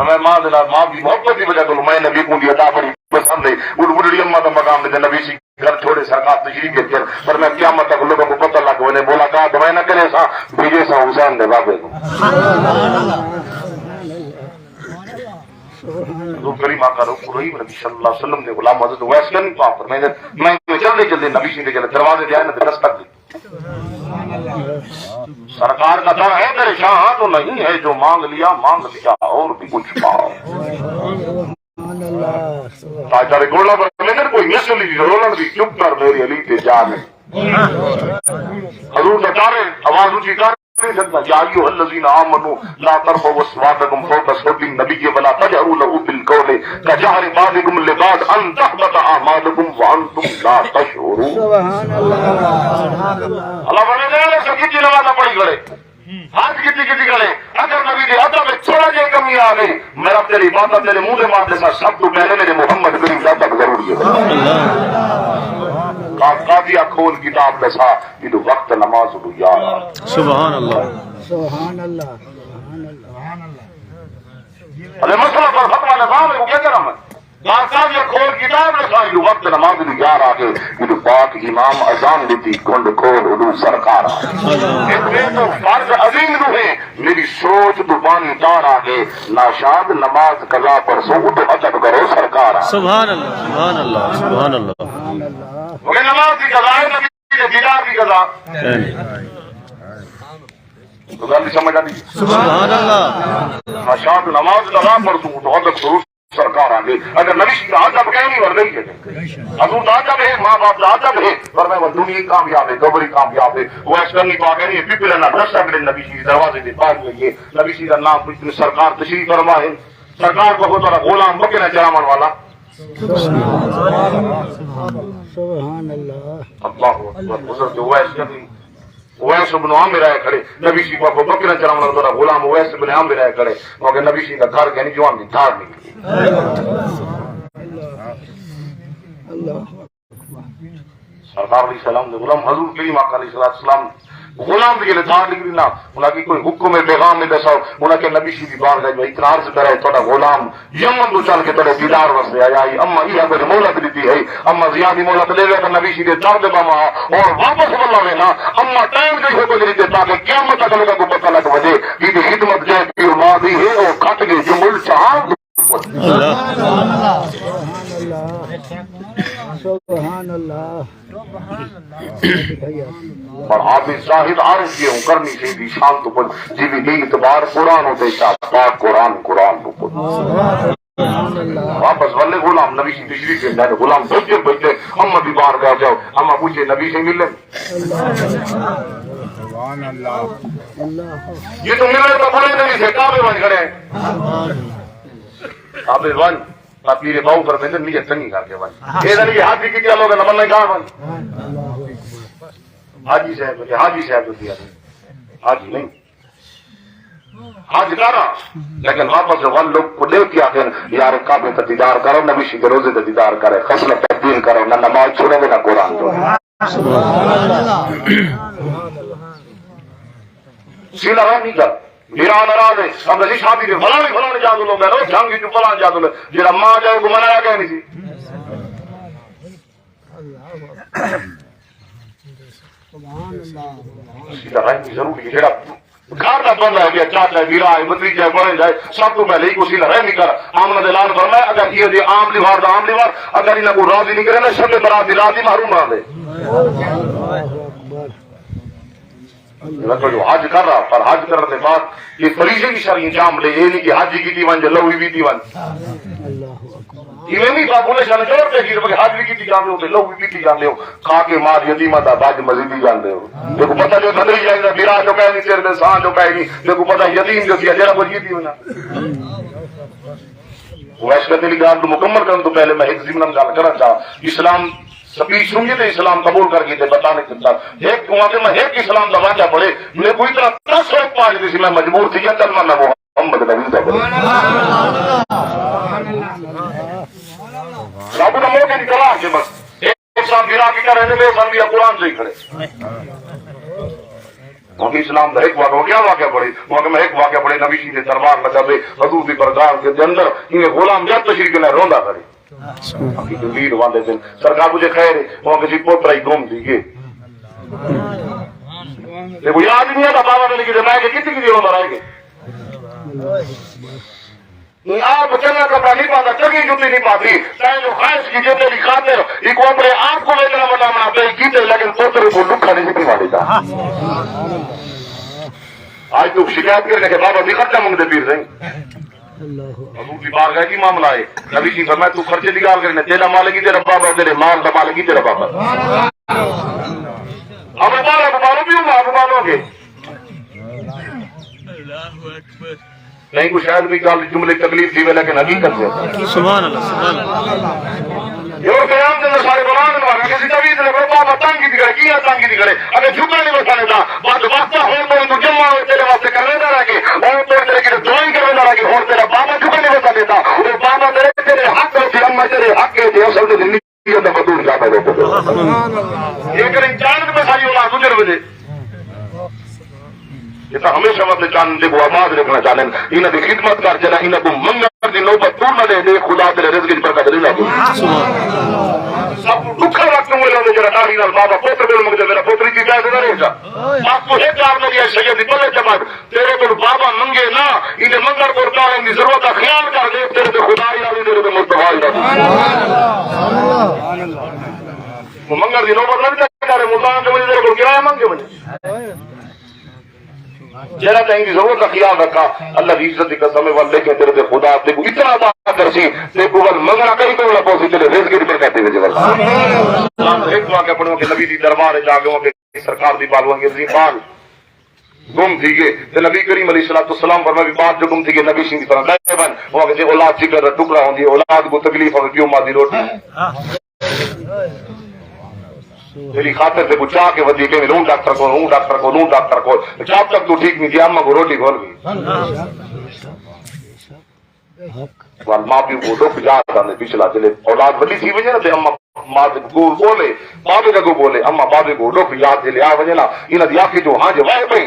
میں ماں دے نال، ماں دی محبت دی وجہ تو میں نبی کو دی ادا بڑی پسند ہے۔ اڈ اڈڑی اماں دا مقام دے نبی سی گھر چھوڑے سرکار تشریف گھن کر، پر میں قیامت تک لوگوں کو پتہ لگ ونے، ملاقات میں نہ کرے سا، بھیجے سا حسین دے بابے کو۔ حضور کریم آقا رؤف الرحیم نبی صلی اللہ علیہ وسلم دے غلام حضرت اویس کرنی پاک فرمائے، میں جو چلدے چلدے نبی سی دے جلے دروازے دے آئے نہ دستک دی۔ سرکار کا در ہے، میرے شاہاں تو نہیں ہے، جو مانگ لیا، مانگ لیا اور بھی کچھ پاؤ۔ سبحان اللہ، سبحان تاجدار گولا پر لیکن کوئی نسل دی رولن دی چپ کر میرے علی تے جا نہیں۔ حضور دا در ہے، آواز اونچی کر نہیں سکتا۔ یا ایھا الذین آمنوا لا ترفعوا اصواتکم فوق صوت النبی ولا تجهروا له بالقول کجهر بعضکم لبعض ان تحبط اعمالکم وانتم لا تشعرون۔ سبحان اللہ، سبحان اللہ۔ اللہ فرماتے ہیں، سب کی نماز پڑھی کرے، ہاتھ کیتی کیتی کرے، اگر نبی دے ادب وچ تھوڑا جہا کمی آ گئی، میرا تیری عبادت تیرے منہ دے مار دے ساتھ سب تو پہلے میرے محمد کریم دا ادب ضروری ہے۔ کا-، قاضی کھول کتاب دسا، یہ تو وقت نماز تو یار آ۔ سبحان اللہ۔ سبحان اللہ، سبحان اللہ۔ ارے مسئلہ پر فتویٰ نظام ہے، وہ کیا کرم ہے؟ باقاعدہ کھول کتاب لکھائی، جو وقت نماز دی یار آ کے، جو پاک امام اذان دیتی، گھنڈ کھول حضور سرکار آ۔ اتنے تو فرض عظیم نو ہے، میری سوچ تو بانی تار آ کے، ناشاد نماز قضا پرسوں، اٹھو ادب کرو سرکار آ۔ سبحان اللہ، سبحان اللہ، سبحان اللہ۔ مگر نماز دی قضا ہے، نبی دے دیدار دی قضا۔ تو گل نہیں سمجھ آتی؟ سبحان اللہ۔ ناشاد نماز قضا پرسوں، اٹھو ادب کرو سرکار آ گئی۔ اگر نبی شی دا ادب کہیں نہیں ور رہی ہے۔ حضور دا ادب ہے، ماں باپ دا ادب ہے۔ فرمایا، وہ دنیا کامیاب ہے، قبر کامیاب ہے۔ وہ ایس کرنی پا گئی ہے، پپلا نہ دس اگلے نبی شی دروازے دے پاس ہوئی ہے۔ نبی شی دا نام پوچھتے سرکار تشریف فرما ہے۔ سرکار کو تھوڑا غلام بکرا چراون والا۔ سبحان اللہ۔ اللہ اکبر۔ حضرت اویس کرنی اویس ابن عامر آئے کھڑے، نبی شی کو بکرا چراون والا تھوڑا غلام اویس ابن عامر آئے کھڑے، مگر نبی شی دا گھر کہیں جوان دی دھار نکلی۔ سرکار علیہ السلام دے غلام، حضور کریم آقا علیہ الصلوۃ والسلام غلام دی جلے دھار نکلی نا، انہاں کی کوئی حکم ہے، پیغام ہے دساؤ، انہاں کے نبی شی دی بارگاہ میں اتنا عرض کرے، تھوڑا غلام یمن تو چل کے تیرے دیدار واسطے آیا ہی، اما ایہا کچھ مہلت ݙتی ہئی، اما زیادی مہلت ݙیوے تاں نبی شی دے در دے ٻاہواں اور واپس ولا وینا، اما ٹائم تے ہو کچھ ݙتے تاکہ قیامت تک لوکاں کوں پتہ لڳ وجے کہ دی خدمت جائے پیر ماں دی ہے، او کھٹ کے جمل چاہاں۔ اللہ۔ سبحان اللہ۔ پر حافظ زاہد عارف جیہوں کرنی چاہیدی شان توں پچھ، جیندی نی اعتبار قرآن اتے چا پاک قرآن، قرآن توں پچھ۔ واپس ولے غلام نبی شی تشریف گھن ݙے، غلام بھڄدے بھڄدے اماں دی بارگاہ چ آئے، اماں پچھے نبی شی ملے؟ سبحان اللہ۔ جی توں ملے تاں بولے نبی شی کعبے ونڄ کھڑے۔ کعبے ونڄ، تاں پیر ٻہوں فرمیندے، نیت چنڳی کر کے ونڄ۔ اے نہ کہ حاجی کیتی لوگ نہ من گا ونڄ۔ حاجی صاحب، حاجی صاحب جو کیا؟ حاجی نہیں۔ حج کر، لیکن واپس ول لوگ کو ݙیکھ کے آکھن، یار کعبے دا دیدار کرو، نبی شی دے روزے دا دیدار کرے، خصلت تبدیل کرو، نہ نماز چھوڑے نہ قرآن چھوڑے۔ سیدھا رحمی کر، میرا ناراض ہے، اب نشی شادی دے فلانے فلانے جادو لوگ ہیں، جنگ جو فلانے جادو لوگ، جڑا ماں جائے کو منایا گیا نہیں سی۔ سیدھا رحمی ضروری ہے، جڑا گھر دا بندہ ہے، چاچا ہے، بھرا ہے، بھتیجا ہے، بھانجا ہے، سب توں پہلے ایکوں سیدھا رحمی کر۔ آمنہ دے لال فرمایا، اگر ایہو جے عام لیوار دا عام لیوار، اگر انہاں کوں راضی نہیں کرے نا، شب برات دی رات ہی محروم رہندے۔ لڳو جو حج کر رہا، پر حج کرݨ دے بعد یہ فریضے دی شرعی انجام ݙے، اے نہیں کہ حج ہی کیتی ونڄ، لہو ہی پیتی ونڄ۔ ایویں نہیں پاپولیشن جوڑ تے جی، بلکہ حج بھی کیتی جاندے ہو تے لوگ بھی پیتی جاندے ہو، کھا کے مال یتیماں دا بج مزیدی جاندے ہو۔ دیکھو پتہ جو تھلے جائے دا میرا جو کہیں نہیں، سر دے سان جو کہیں نہیں، دیکھو پتہ یتیم جو سی جڑا کچھ کیتی ہونا۔ ویسے تے ڳالھ نوں مکمل کرݨ توں پہلے میں ہک ضمن ڳالھ کرݨ چاہاں، اسلام سپیچ سنگی تے اسلام قبول کر کے تے بتانے کے ساتھ ایک وہاں سے میں ایک اسلام دا واقعہ پڑھے، میں کوئی طرح دس وقت پانچ دی سی، میں مجبور تھی یا کلمہ نہ محمد نبی دا پڑھے۔ سب دا موقع دی تلاش ہے بس۔ ایک سال گرا کے کرے نے، میں سال بھی قرآن سے ہی کھڑے۔ وہاں اسلام دا ایک واقعہ، وہ کیا واقعہ پڑھے؟ وہاں کہ میں ایک واقعہ پڑھے، نبی شی دے دربار لگا پہ حضور دی برگاہ دے اندر یہ غلام جب تشریف نے روندا کھڑے۔ حقیقی پیر واندے دن سرکار مجھے خیر ہے، وہاں کسی پوترا ہی گم دی گئے۔ تے کوئی یاد نہیں آتا بابا نے کہ میں کہ کتنی کتنی عمر آئے گئے۔ آپ چنگا کپڑا نہیں پاتا، چنگی جتی نہیں پاتی، تیں جو خواہش کی جے تیری خاطر ایکوں اپنے آپ کو ویچنا وداونا پئی کیتے، لیکن پتر کو لکھا نہیں سی پیوا ݙتا۔ اڄ توں شکایت کرنے کہ بابا جی خرچہ منگدے پیر سئیں۔ حضور دی بارگاہ دی معاملہ ہے۔ نبی جی فرمایا، توں خرچے دی ڳالھ کرنے، تیرا مالک ہی تیرا بابا، تیرے مال دا مالک ہی تیرا بابا۔ اب ابالو، ابالو بھی ہوں، اب ابالو گے۔ نہیں، کوئی شاید بھی ڳالھ جملے تکلیف تھی وے، لیکن حقیقت ہے۔ سبحان اللہ، سبحان اللہ۔ یہ اور قیام دے اندر سارے بلان مارا، کسی تعویذ نے بابا تنگ کی دکھڑے، کیا تنگ کی دکھڑے، اگر جھکا نہیں بسانے دا، بعد واسطہ ہون تو تو جمع ہوئے تیرے واسطے کرنے دا رہ کے، اور تو تیرے کی دعائیں کرنے دا رہ کے، اور تیرا بابا جھکا نہیں بسانے دا، وہ بابا تیرے، تیرے حق ہے، تیرے اما تیرے حق ہے، تیرے اصل تو زندگی دا مدور جاتا ہے۔ یہ کریں چاند میں ساری اولاد گزر وجے۔ یہ تو ہمیشہ واسطے چاہندے کو آباد رکھنا چاہندے ہیں۔ انہاں دی خدمت کر، جڑا انہاں کو منگݨ دی نوبت تو نہ ݙے، ݙے خدا تیرے رزق وچ برکت ݙے۔ سب کو ݙکھا وقت ہوئے لوگ جڑا ݙاڑھی نال بابا پوتر کول منگدے، میرا پوتر دی جائز نہ رہ جا۔ آپ کو ایک کار میری ہے سید دی پلے جماعت، تیرے کول بابا منگے نہ، ایندے منگݨ کول کار دی ضرورت ہے، خیال کر دے، تیرے تے خدا ہی راضی، تیرے تے مصطفیٰ ہی راضی۔ وہ منگݨ دی نوبت نہ ݙے، تیرے ملتان تے ونڄے، تیرے کول کرایہ منگ کے ونڄے۔ جیڑھا تئیں دی ضرورت دا خیال رکھا، اللہ دی عزت دی قسم ہے، ول لیکن تیرے تے خدا تیکوں اتنا عطا کرسی، تیکوں ول منگݨا کہیں کوں نہ پوسی، تیرے رزق دی برکت دے وچ ول۔ ہک واقعہ پڑھو کہ نبی دی دربار وچ آ ڳئے کہ سرکار دی ٻال ونڄے، بال گم تھی ڳئے، تے نبی کریم علیہ الصلوۃ والسلام فرمایا، بال جو گم تھی ڳئے، نبی سئیں دی طرح ڳئے ون، او کہ جے اولاد جگر دا ٹکڑا ہوندی ہے، اولاد کوں تکلیف ہووے، پیو ماء دی روٹی۔ تیری خاطر تے کوں چاہ کے ودی پئی، ہوں ڈاکٹر کول، ہوں ڈاکٹر کول، ہوں ڈاکٹر کول۔ جب تک تو ٹھیک نہیں تھی، اماں کو روٹی کھول گئی۔ ول ماء پیو کو ݙکھ یاد آندے، پچھلا جلے اولاد وݙی تھی ونڄے نا، تے اماں ماء دے کول ٻولے، بابے دے کول ٻولے، اماں بابے کو ݙکھ یاد جلے آ ونڄے نا، انہاں دی اکھ جو ہنج وہے پئی۔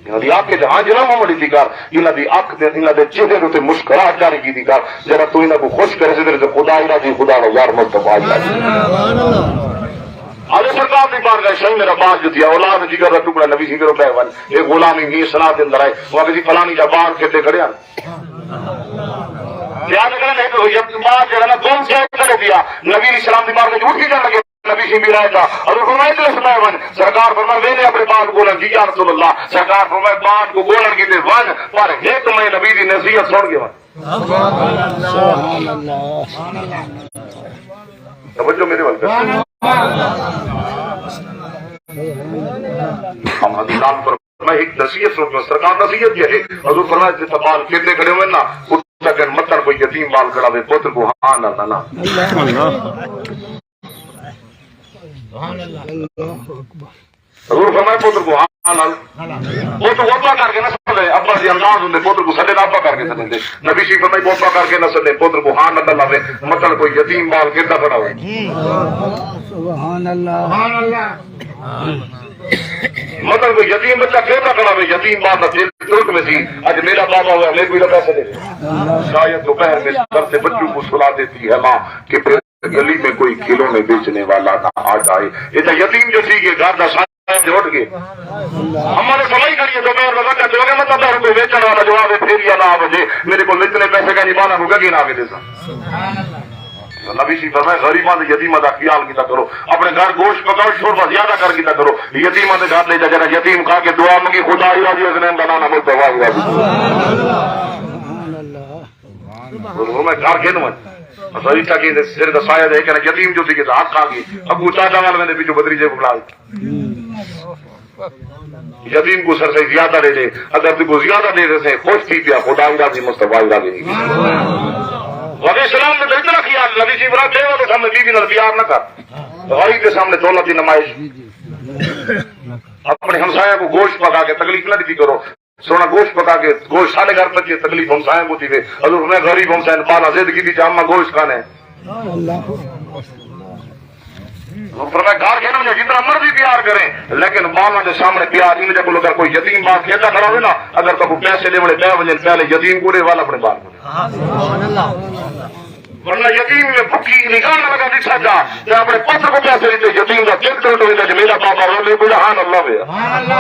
انہاں دی اکھ وچ ہنج نہ ہووݨ ݙتی کر، انہاں دی اکھ تے، انہاں دے چہرے تے مسکراہٹ جاری کیتی کر، جیڑھا توں انہاں کوں خوش کرے، تیرے تے خدا ہی راضی، خدا دا یار مصطفیٰ ہی راضی۔ آلے سرکار دی بارگاہ، سئیں میرا بال جو تھیا، اولاد جگر دا ٹکڑا، نبی سئیں کرو پئے ونڄ، اے غلامی دی صلاح دے اندر آئے، وہ آکھے جی فلانی دا بال کھیتے کھڑے ہن۔ یاد کرنا، ایک بال جیڑھا نا گم تھیا کھڑے تھیا، نبی علیہ السلام دی بارگاہ وچ اٹھی جان لگے۔ نبی سئیں بھی رائے تھا۔ حضور فرمائے، اجلس میں ون۔ سرکار فرمائے، میں نے اپنے بال کو ڳولݨ، جی یا رسول اللہ۔ سرکار فرمائے، بال کو ڳولݨ کیتے ون، پر ہک میں نبی دی نصیحت سݨ کے ون۔ سبحان اللہ۔ توجہ میرے ول کر۔ ہم حضور نال پر میں ہک نصیحت سݨ کے ون۔ سرکار نصیحت کیا ہے؟ حضور فرمائے، جتھاں بال کھیتے کھڑے ہوئے نا، اتھاں کن متن کوئی یتیم بال کھڑا ہوئے، پتر کو ہاں نہ، نہ، نہ۔ حضور فرمائے، پتر کو ہاں نال۔ پتر کو ابا کر کے نہ سݙے، ابا دی اولاد ہوندے، پتر کو سݙے نہ ابا کر کے سݙیندے۔ نبی شریف فرمائے، ابا کر کے نہ سݙے، پتر کو ہاں نال لاوے، مطلب کوئی یتیم بال کھیݙدا کھڑا ہوئے۔ سبحان اللہ۔ مطلب کوئی یتیم بچہ کھیݙدا کھڑا ہوئے، یتیم بال دا دل ترٹ میں سی، اڄ میرا بابا ہوا، میرے کو پیسے دے۔ شاید دوپہر میں سر سے بچوں کو سلا دیتی ہے ماں کہ پھر گلی میں کوئی کھلونے بیچنے والا نہ آ جائے۔ یہ تو یتیم جو سی، یہ گھر دا سارا جو اٹھ گئے۔ ہمارے سمجھ کریے تو میں لگا کہ جو کہ مطلب ہے کوئی بیچنے والا جو آوے پھر یا نہ آوے، میرے کو اتنے پیسے کا نہیں، بانا کو گگی نہ آوے دے سا۔ نبی سی فرمائے، غریباں دے یتیماں دا خیال کیتا کرو، اپنے گھر گوشت پکاؤ، شوربا زیادہ کر کیتا کرو، یتیماں دے گھر لے جا، جڑا یتیم کھا کے دعا منگی، خدا ہی راضی، اس نے بنانا ملتا ہوا ہی راضی۔ حضور میں گھر گھن ونڄ۔ اساں اتھاں کہیں دے سر دا سایہ دے کنے یتیم جو تھی کے حق آ گئی۔ ابو چاچا نال ویندے پیچھے بھتریجے کو بلا۔ یتیم کو سر سے زیادہ دے دے۔ اگر تو کو زیادہ دے دے سے خوش تھی پیا، خدا ہی راضی، مصطفیٰ ہی راضی نہیں۔ وقت اسلام میں تو اتنا خیال، نبی جی برا بیوہ دے سامنے بیوی نال پیار نہ کر۔ غریب دے سامنے دولت دی نمائش۔ اپنے ہمسایہ کو گوشت پکا کے تکلیف نہ دی کرو۔ سونا گوشت پکا کے، گوشت ساݙے گھر پچے، تکلیف ہمسایاں کو تھی وے۔ حضور فرمایا، غریب ہمسایاں، بالا ضد کی تھی، اماں گوشت کھانے۔ حضور فرمایا، گھر گھن ونڄو، جتنا مرضی پیار کریں، لیکن بالاں دے سامنے پیار نہیں۔ جے کول اگر کوئی یتیم بال کھیݙدا کھڑا ہوئے نا، اگر تاں کو پیسے ݙیوݨے پئے ونڄن، پہلے یتیم کو ݙے، ول اپنے بال کو ݙے۔ ورنہ یتیم میں بھکی نگاہ نہ لگا ݙٹھا جا، تے اپݨے پتر کوں پیسے ݙتے، یتیم دا دل ٹوٹ ویندا۔ جے میرا بابا رولے، سبحان اللہ وے،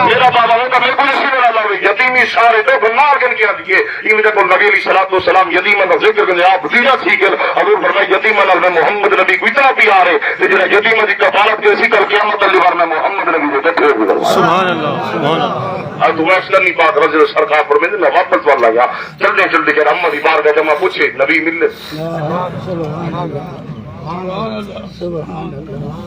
میرا بابا ویندا، میرے کوں اسی ویلے لاوے۔ یتیمی سارے تے بنال کن کیا دیے۔ ایویں جے کول نبی علیہ الصلوۃ والسلام یتیماں دا ذکر کریندے، آپ دیدا تھی ڳئے۔ حضور فرمائے، یتیماں نال میں محمد نبی کوں اتنا پیار ہے، تے جڑا یتیماں دی کفالت کریسی، کل قیامت والے ݙینہوار میں محمد نبی دے ݙٹھے ہوئے۔ سبحان اللہ، سبحان اللہ۔ حضرت اویس کرنی پاک رضی اللہ سرکار فرمیندے، میں واپس ول آیا، چلدے چلدے جڑا اماں دی بارگاہ جمع پوچھے، نبی ملے۔ سبحان اللہ، سبحان اللہ۔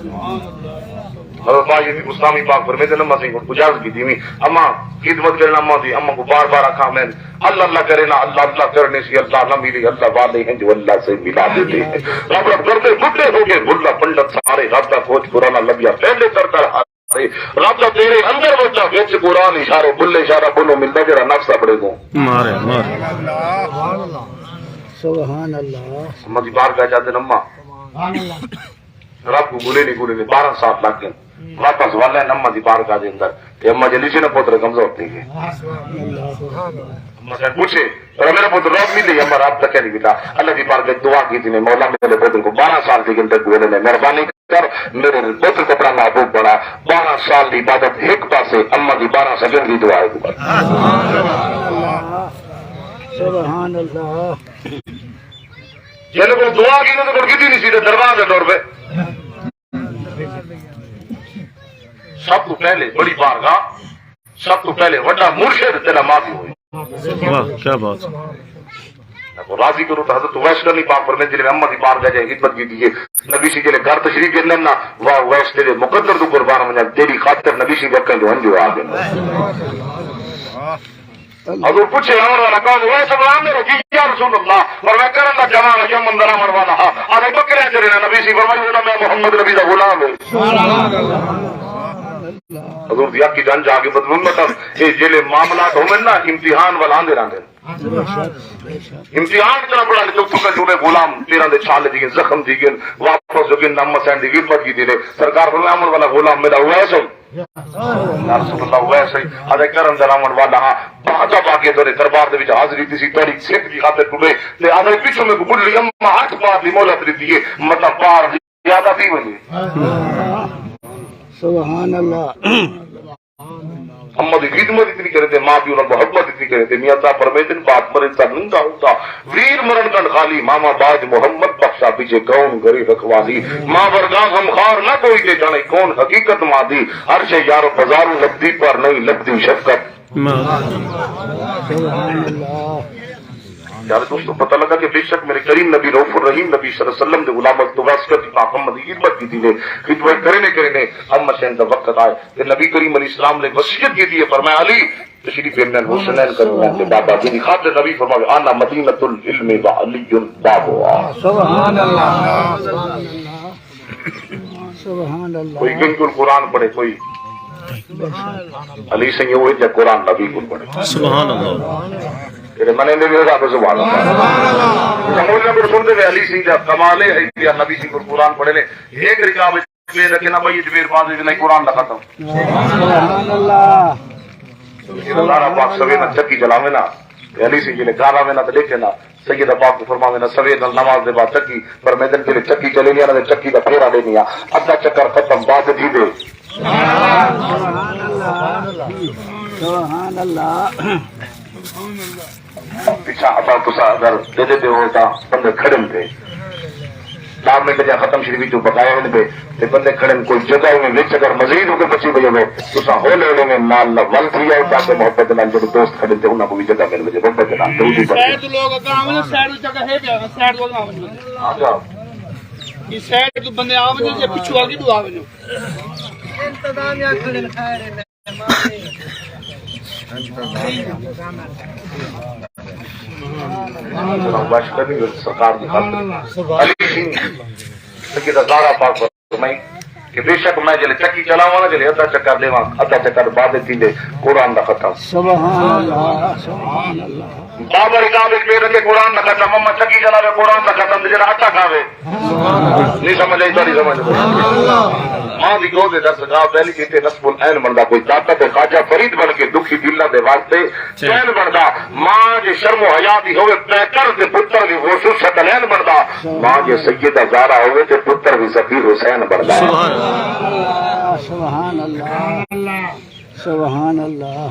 حضرت ماجد بسطامی پاک فرمیندے، اماں سئیں کوں اجازت ݙیویں، اماں خدمت کرن، اماں دی، اماں کوں بار بار آکھاں میں، اللہ اللہ کرے نا، اللہ اللہ کرݨے سی، اللہ نہ ملی، اللہ والے ہیں جو اللہ سے ملا دیتے ہیں۔ رب رب کردے بڈھے ہو ڳئے، ملا پنڈت سارے، رب دا فوج پرانا لبیا، پہلے کر کر ہاتھ سے۔ رب دا تیرے اندر وسدا، وچ قرآن اشارے، بلے اشارہ بنو ملدا، جڑا نفس اپݨے کوں مارے، مارے۔ سبحان اللہ۔ اماں دی بارگاہ جاندے، اماں رب کوں ڳولیندے ڳولیندے بارہ سال لڳ ڳئے۔ واپس ول آئن اماں دی بارگاہ دے اندر، تے اماں جے ݙسے نا پتر کمزور تھی ڳئے۔ اماں سئیں پوچھے، پر میرا پتر رب ملے؟ اماں رب تکیا نہیں ملا۔ اللہ دی بارگاہ دعا کیتی نے، مولا میرے پتر کوں بارہ سال تھی ڳئے، تے ڳولے نے، مہربانی کر میرے پتر کوں اپݨا محبوب بݨا۔ بارہ سال دی عبادت ہک پاسے، اماں دی بارہ سجݨ دی دعا ہک پاسے۔ سبحان اللہ۔ جن کو دعا کی تے کول کیتی نہیں سی، تے دربار تے ٹر پئے۔ سب تو پہلے بڑی بارگاہ، سب تو پہلے وڈا مرشد تیرا ماں پیو ہوئے۔ واہ، کیا بات۔ کو راضی کرو تو حضرت اویس کرنی پاک فرمائے، جنہیں اماں دی بارگاہ جائے خدمت کی دیئے۔ نبی سی جنہیں گھر تشریف گھن لینا، واہ اویس تیرے مقدر تو قربان ونجا، تیری خاطر نبی سی وکن جو ہنجو آ گئے۔ حضور پوچھے، آوݨ والا کون؟ اویس بن عامر ہے جی، یا رسول اللہ۔ فرمایا، کرن دا جوان ہے، یمن دا رہوݨ والا ہا۔ آدھے، بکریاں چریندے۔ نبی سی فرمایا، او میں محمد نبی دا غلام ہوں۔ حضور دی اکھ جن جا کے بدل امت، اے جیلے معاملات ہوون نا، امتحان ول آندے رہندے۔ امتحان طرح بڑا لے تو پکڑ جوڑے، غلام پیراں دے چھالے تھی ڳئے، زخم تھی ڳئے، واپس جو کہ نم حسین دی خدمت کیتی نے۔ سرکار فرمایا، آوݨ والا غلام میرا اویس ہے۔ یا رسول اللہ، اویس ہے۔ آدھے، کرن دا رہوݨ والا ہاں۔ بعد اب آ کے تیرے دربار دے وچ حاضری تھی سی، تیری سکھ دی خاطر ٹرے۔ تے آدھے، پچھوں میں کو بڈھی اماں ہتھ پار دی مہلت ݙتی ہے، مطلب پار زیادہ تھی ونڄے۔ سبحان اللہ۔ اماں دی خدمت اتنی کرے تے ماں پیو نال محبت اتنی کرے تے میاں صاحب فرمیندے، باپ مرے سر ننگا ہوندا، ویر مرن کن خالی، ماما باج محمد بخشا پیچھے کون کرے رکھوالی۔ ماں ورگا غمخوار نہ کوئی تے جاݨے کون حقیقت ماں دی۔ عرش یار و بازاروں لبدی پر نہیں لبدی شفقت۔ سبحان اللہ۔ یار دوستو، پتہ لگا کہ بے شک میرے کریم نبی رؤف الرحیم نبی صلی اللہ علیہ وسلم دے غلام حضرت اویس کرنی پاک اماں دی خدمت کیتی نے، خدمت کریندے کریندے اماں حسین دا وقت آئے تے نبی کریم علیہ السلام نے وصیت کیتی ہے، فرمایا، علی تشریف انن حسنین کرو، میں تے بابا جی دی خاطر نبی فرمایا، انا مدینۃ العلم و علی بابها۔ سبحان اللہ۔ سبحان اللہ۔ کوئی کہیں کول قرآن پڑھے، کوئی علی سئیں وہ جا قرآن نبی کول پڑھے۔ سبحان اللہ۔ تیرے منے میں بھی رب سبحان اللہ۔ سمجھ لے، سنتے ہوئے علی سئیں دا کمال ہے، یا نبی سئیں کول قرآن پڑھے نے، ایک رکعت میں رکھے نا بھائی، اجمیر بازی نہیں، قرآن دا ختم۔ سبحان اللہ۔ اللہ پاک سوے نا چکی چلاوے نا، علی سئیں جی نے گھر آوے نا تے ݙیکھے نا، سیدہ پاک کوں فرماوے نا، سویر نال نماز دے بعد چکی، پر میں دن جیڑھے چکی چلیندی ہے نا، تے چکی دا پھیرا ݙیندی ہاں، ادھا چکر ختم، بعد تھیندے۔ سبحان اللہ۔ پچھاں اتھاں تساں اگر ݙیہدے ہو تاں بندے کھڑن تے ݙاہ منٹ جا ختم شریف وچوں بقایا ہن پئے تے بندے کھڑن، کوئی جگہ ایویں وچ اگر مزید ہو کے بچی پئی ہووے، تساں ہولے ہولے میں نال نال ول تھی آؤ، تاکہ محبت نال جڑے دوست کھڑے تے انہاں کوں وی جگہ مل وجے۔ محبت نال ضروری بندے۔ سائیڈ توں لوگ اڳاں آ ونڄو، سائیڈ توں جگہ ہے پیا، سائیڈ توں آ ونڄو۔ آ جاؤ۔ اے سائیڈ توں بندے آ ونڄو، جے پچھوں آ کے ݙو آ ونڄو۔ انتظامیہ کھڑے خیر ہے۔ سرکار دی خاطر۔ علی سئیں سیدہ زہرا پاک فرمائی کہ بے شک میں جلے چکی چلاواں نا، جلے ادھا چکر ݙیواں، ادھا چکر بعد تھیندے قرآن دا ختم۔ سبحان اللہ، سبحان اللہ۔ بابا رکاب اچ پیر رکھے قرآن دا ختم، اماں چکی چلاوے قرآن دا ختم، تے جیڑھا آٹا کھاوے۔ نہیں سمجھ آئی تہاݙی سمجھ؟ ماں دی گود اچ درس گاہ، پہلی تے نصب العین بݨدا، کوئی داتا تے خواجہ فرید بݨ کے دکھی دلاں دے واسطے چین بݨدا۔ ماں جے شرم و حیا دی ہووے پیکر تے پتر وی غوث الثقلین بݨدا۔ ماں جے سیدہ زہرا ہووے تے پتر وی ذخیر حسین بݨدا۔ سبحان اللہ۔ سبحان اللہ۔ سبحان اللہ۔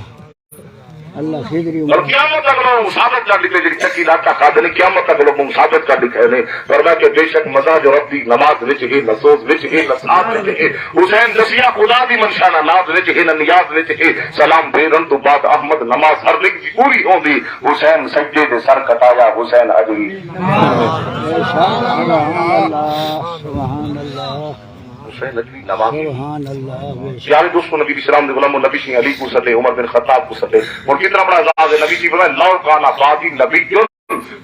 اللہ خضری اور عمر۔ قیامت تک لوگوں ثابت کر ݙتے، جڑی چکی لاتا قادر نے قیامت تک لوگوں ثابت کر ݙتے نے۔ فرمایا کہ بے شک مزہ جو رب دی نماز وچ ہے، نہ سوز وچ ہے، نہ ساز وچ ہے۔ حسین دسیا خدا دی منشا نہ ناز وچ ہے، نہ نیاز وچ ہے۔ سلام پھیرن تو بعد احمد نماز ہر نک دی پوری ہوندی۔ حسین سجدے دے سر کٹایا، حسین اج وی۔ سبحان اللہ، سبحان اللہ۔ حسین نجوی نواز۔ سبحان اللہ، بے شک۔ پیارے دوستو، نبی اسلام دے غلامو، نبی سی علی کوں سدے، عمر بن خطاب کوں سدے۔ ہݨ کتنا بڑا اعزاز ہے۔ نبی سی فرمائے، "لو کان بعدی نبی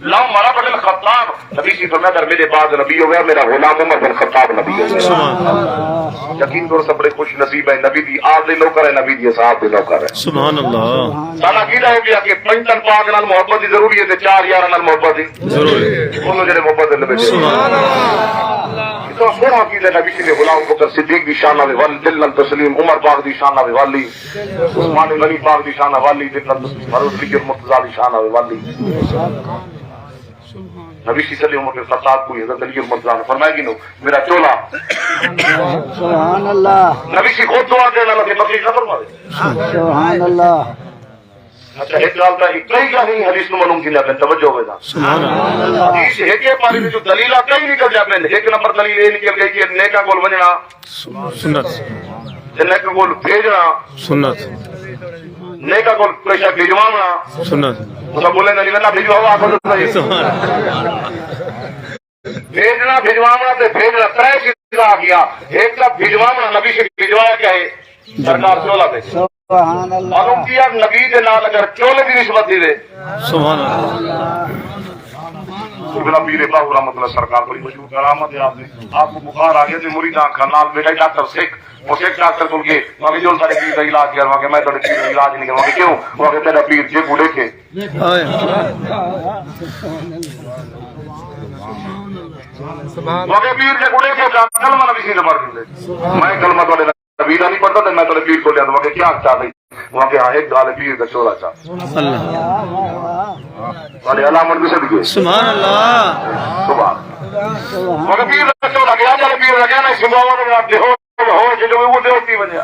لامر بن خطاب"۔ نبی سی فرمایا، "اگر میرے بعد نبی ہو گیا، میرا غلام عمر بن خطاب نبی ہو گیا۔" سبحان اللہ۔ یقین کرو، سب بڑے خوش نصیب ہیں۔ نبی دی آل دے نوکر ہیں، نبی دی اصحاب دے نوکر ہیں۔ سبحان اللہ۔ ساݙا عقیدہ ہو گیا کہ پنجتن پاک نال محبت دی ضروری ہے تے چار یاراں نال محبت دی۔ ضروری۔ انہوں جڑے محبت دے نبی۔ سبحان اللہ۔ اتنا سوہݨا عقیدہ نبی سی دے غلام بکر صدیق دی شان آوے والی، دل نال تسلیم، عمر پاک دی شان آوے والی، عثمان غنی پاک دی شان آوے والی، دل نال تسلیم، حضرت علی مرتضی دی شان آوے والی۔ نبی سی صلی عمر کے خطاب کوئی حضرت علی مرتضی نے فرمایا کہ نو میرا چولا۔ سبحان اللہ۔ نبی سی خود دعا دے نال کہ بخشش نہ فرماوے۔ سبحان اللہ۔ اچھا، ہک ڳالھ تاں ہک کئی ڳالھیں حدیث نوں معلوم تھیندیاں پئن، توجہ ہووے تاں۔ سبحان اللہ۔ حدیث ہک ہے، پر جو دلیلاں کئی نکلدیاں پئن۔ ہک نمبر دلیل اے نکل ڳئی کہ نیکاں کول ونڄݨا سنت۔ تے نیکاں کول بھیڄݨا سنت۔ نیکاں کول پیسہ بھجواوݨا سنت۔ تساں ٻولے نہ، نہ بھجواؤ، آکھو تاں صحیح۔ سبحان اللہ۔ بھیجنا، بھجواونا تے بھیجنا، ترے چیزاں آ گیا۔ ایک تاں بھجواونا، نبی سی بھجوایا کیا ہے؟ سرکار چولا تے۔ سبحان اللہ۔ معلوم کیا نبی دے نال اگر چولے دی نسبت تھی وے۔ سبحان اللہ۔ ابن پیر باہو رحمت اللہ سرکار بڑی مشہور کرامت ہے آپ نے۔ آپ کو بخار آ گیا تے مریداں آکھا نال بیٹھا ڈاکٹر سکھ، اور سکھ ڈاکٹر کول گئے، وہاں کے جو سارے پیر دا علاج کر، وہاں کے میں تیرے پیر دا علاج نہیں کروں، وہاں کے کیوں؟ وہاں کے تیرا پیر جے کو دیکھے۔ سبحان اللہ۔ مگر پیر دے بڑے کے کلمہ نبی سی نے پڑھ دیندے۔ میں کلمہ تہاݙے نبی دا نہیں پڑھدا تے میں تہاݙے پیر کول ݙینداں، مگر کیا چاہندے؟ مگر ہاں، ہک ڳالھ ہے، پیر دا چولا چا۔ اللہ۔ تہاݙے علامت بھی صدقے۔ سبحان اللہ۔ سبحان۔ مگر پیر دا چولا گیا، جلے پیر لڳیا نہیں، سبحان اللہ، ہو، ہو، جلے وہ دے ہوتی وجہ۔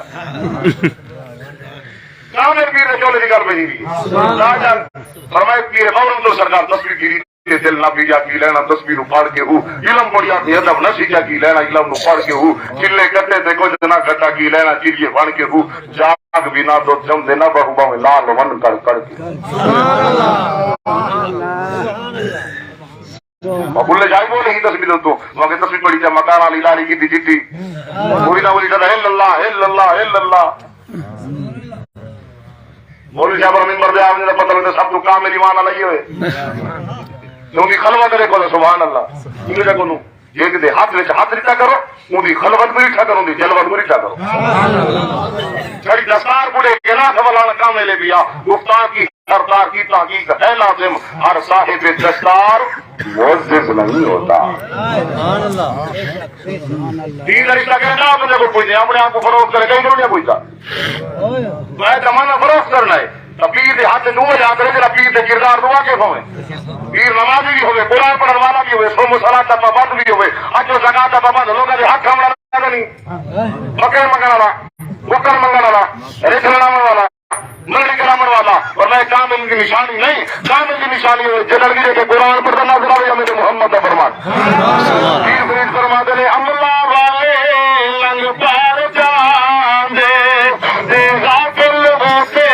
کامل پیر دے چولے دی ڳالھ پئی ہوئی ہے۔ لا جان، فرمائے پیر مولوی تو سرکار تسبیح گیری تے دل نہ پیجا کی لینا، تسبیح نو پڑھ کے ہو۔ علم پڑھیا تے ادب نہ سیکھیا کی لینا، علم نو پڑھ کے ہو۔ چلے کٹے تے کچھ نہ کٹا کی لینا، چلیے بن کے ہو۔ جاگ بھی نہ دو جم دے نہ بہو باویں لال ون کر کر کے۔ اور بھلے جائی بولے ہی تسبیح دو تو، وہاں کے تسبیح پڑھی جا مکان والی لاری کی دی جتی۔ پوری نہ بولی جا الا اللہ، الا اللہ، الا اللہ۔ مولوی صاحب اور ممبر دے آوندے دا پتہ لڳدا سب توں کامل ایمان والا ہی ہوئے۔ تے اوندی خلوت ݙیکھو تے سبحان اللہ۔ ایویں دا کونوں جیک دے ہتھ وچ ہتھ ݙتا کرو، اوندی خلوت بھی ݙٹھا کرو، اوندی جلوت بھی ݙٹھا کرو۔ چھڑی دستار بڑے گناہ والا کامل ہے بیا، گفتار کی سردار کی تحقیق ہے لازم، ہر صاحب دستار معزز نہیں ہوتا۔ دین دا رشتہ کرے نہ اپنے کو پوچھتے، اپنے آپ کو فروخت کرے، کہیں کو نہیں پوچھتا۔ میں زمانہ فروخت کرنا ہے۔ تو پیر دے ہاتھ دے دعا یاد رکھے، جڑا پیر دے کردار دعا کے پاوے۔ پیر نمازی بھی ہوئے، قرآن پڑھن والا بھی ہوئے، صوم و صلاۃ دا پابند بھی ہوئے، حج و زکوٰۃ دا پابند، لوگوں دے حق کھاوݨ والا نہیں، بکرے منگݨ والا، بکر منگݨ والا، رچھ لڑاوݨ والا، لڑائی کراوݨ والا، اور میں کامل دی نشانی نہیں، کامل دی نشانی ہوئے، جے لڑکی دے کے قرآن پڑھدا نظر آوے یا میرے محمد دا فرمان۔ پیر فرید فرماتے نے، عملہ والے لنگ پار جاندے، تے غافل ہوتے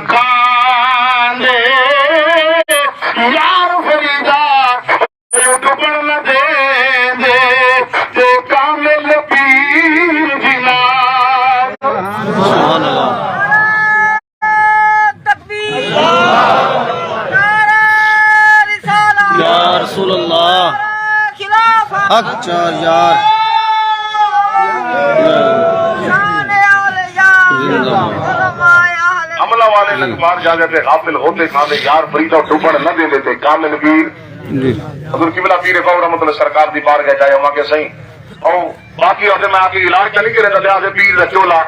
کھاندے، یار فریدا ڈبݨ نہ ݙیندے، تے کامل پیر جناب۔ سبحان اللہ۔ تکبیر۔ نعرہ رسالت۔ یا رسول اللہ۔ نعرہ خلافت۔ حق چار یار۔ شان اولیاء۔ زندہ باد۔ علماء اہل حملہ والے لڳ بار جاڳے تے غافل ہوتے کھاندے، یار فریدا ٹوبݨ نہ ݙیندے تے کامل پیر۔ جی۔ حضور قبلہ پیر فاضل رحمت اللہ سرکار دی بارگاہ جائے، ہم آکھے سائیں، او باقی آتے میں آکھے علاج تاں نہیں کرے، تے آکھے پیر دا چولا۔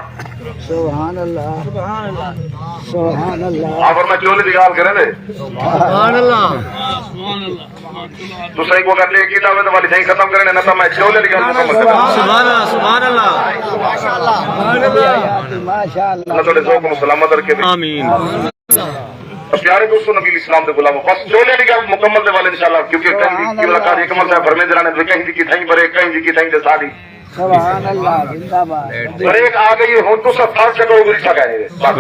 سبحان اللہ۔ سبحان اللہ۔ سبحان اللہ۔ آ فرمائے چولے دی ڳالھ کرے دے۔ سبحان اللہ۔ تساں کو اگر لے کیتا ہوئے تو والی تھیں ختم کرنے، نہ تو میں چولے دی ڳالھ مکمل کراں۔ سبحان اللہ، سبحان اللہ۔ ماشاءاللہ۔ اللہ تہاݙے ذوق نوں سلامت رکھے۔ آمین۔ پیارے دوستو، نبی اسلام دے غلامو، بس چولے دی ڳالھ مکمل دے والے انشاءاللہ، کیونکہ کہیں دی، سبحان اللہ۔ قبلہ قاری اکمل صاحب فرمیندے رہندے، کہیں دی کتھائیں برے، کہیں دی کتھائیں دے ساݙی۔ سبحان اللہ، زندہ باد۔ بریک آ ڳئی، ہݨ تساں پھڑ سڳو، اڳلی سڳا ہے۔ بس۔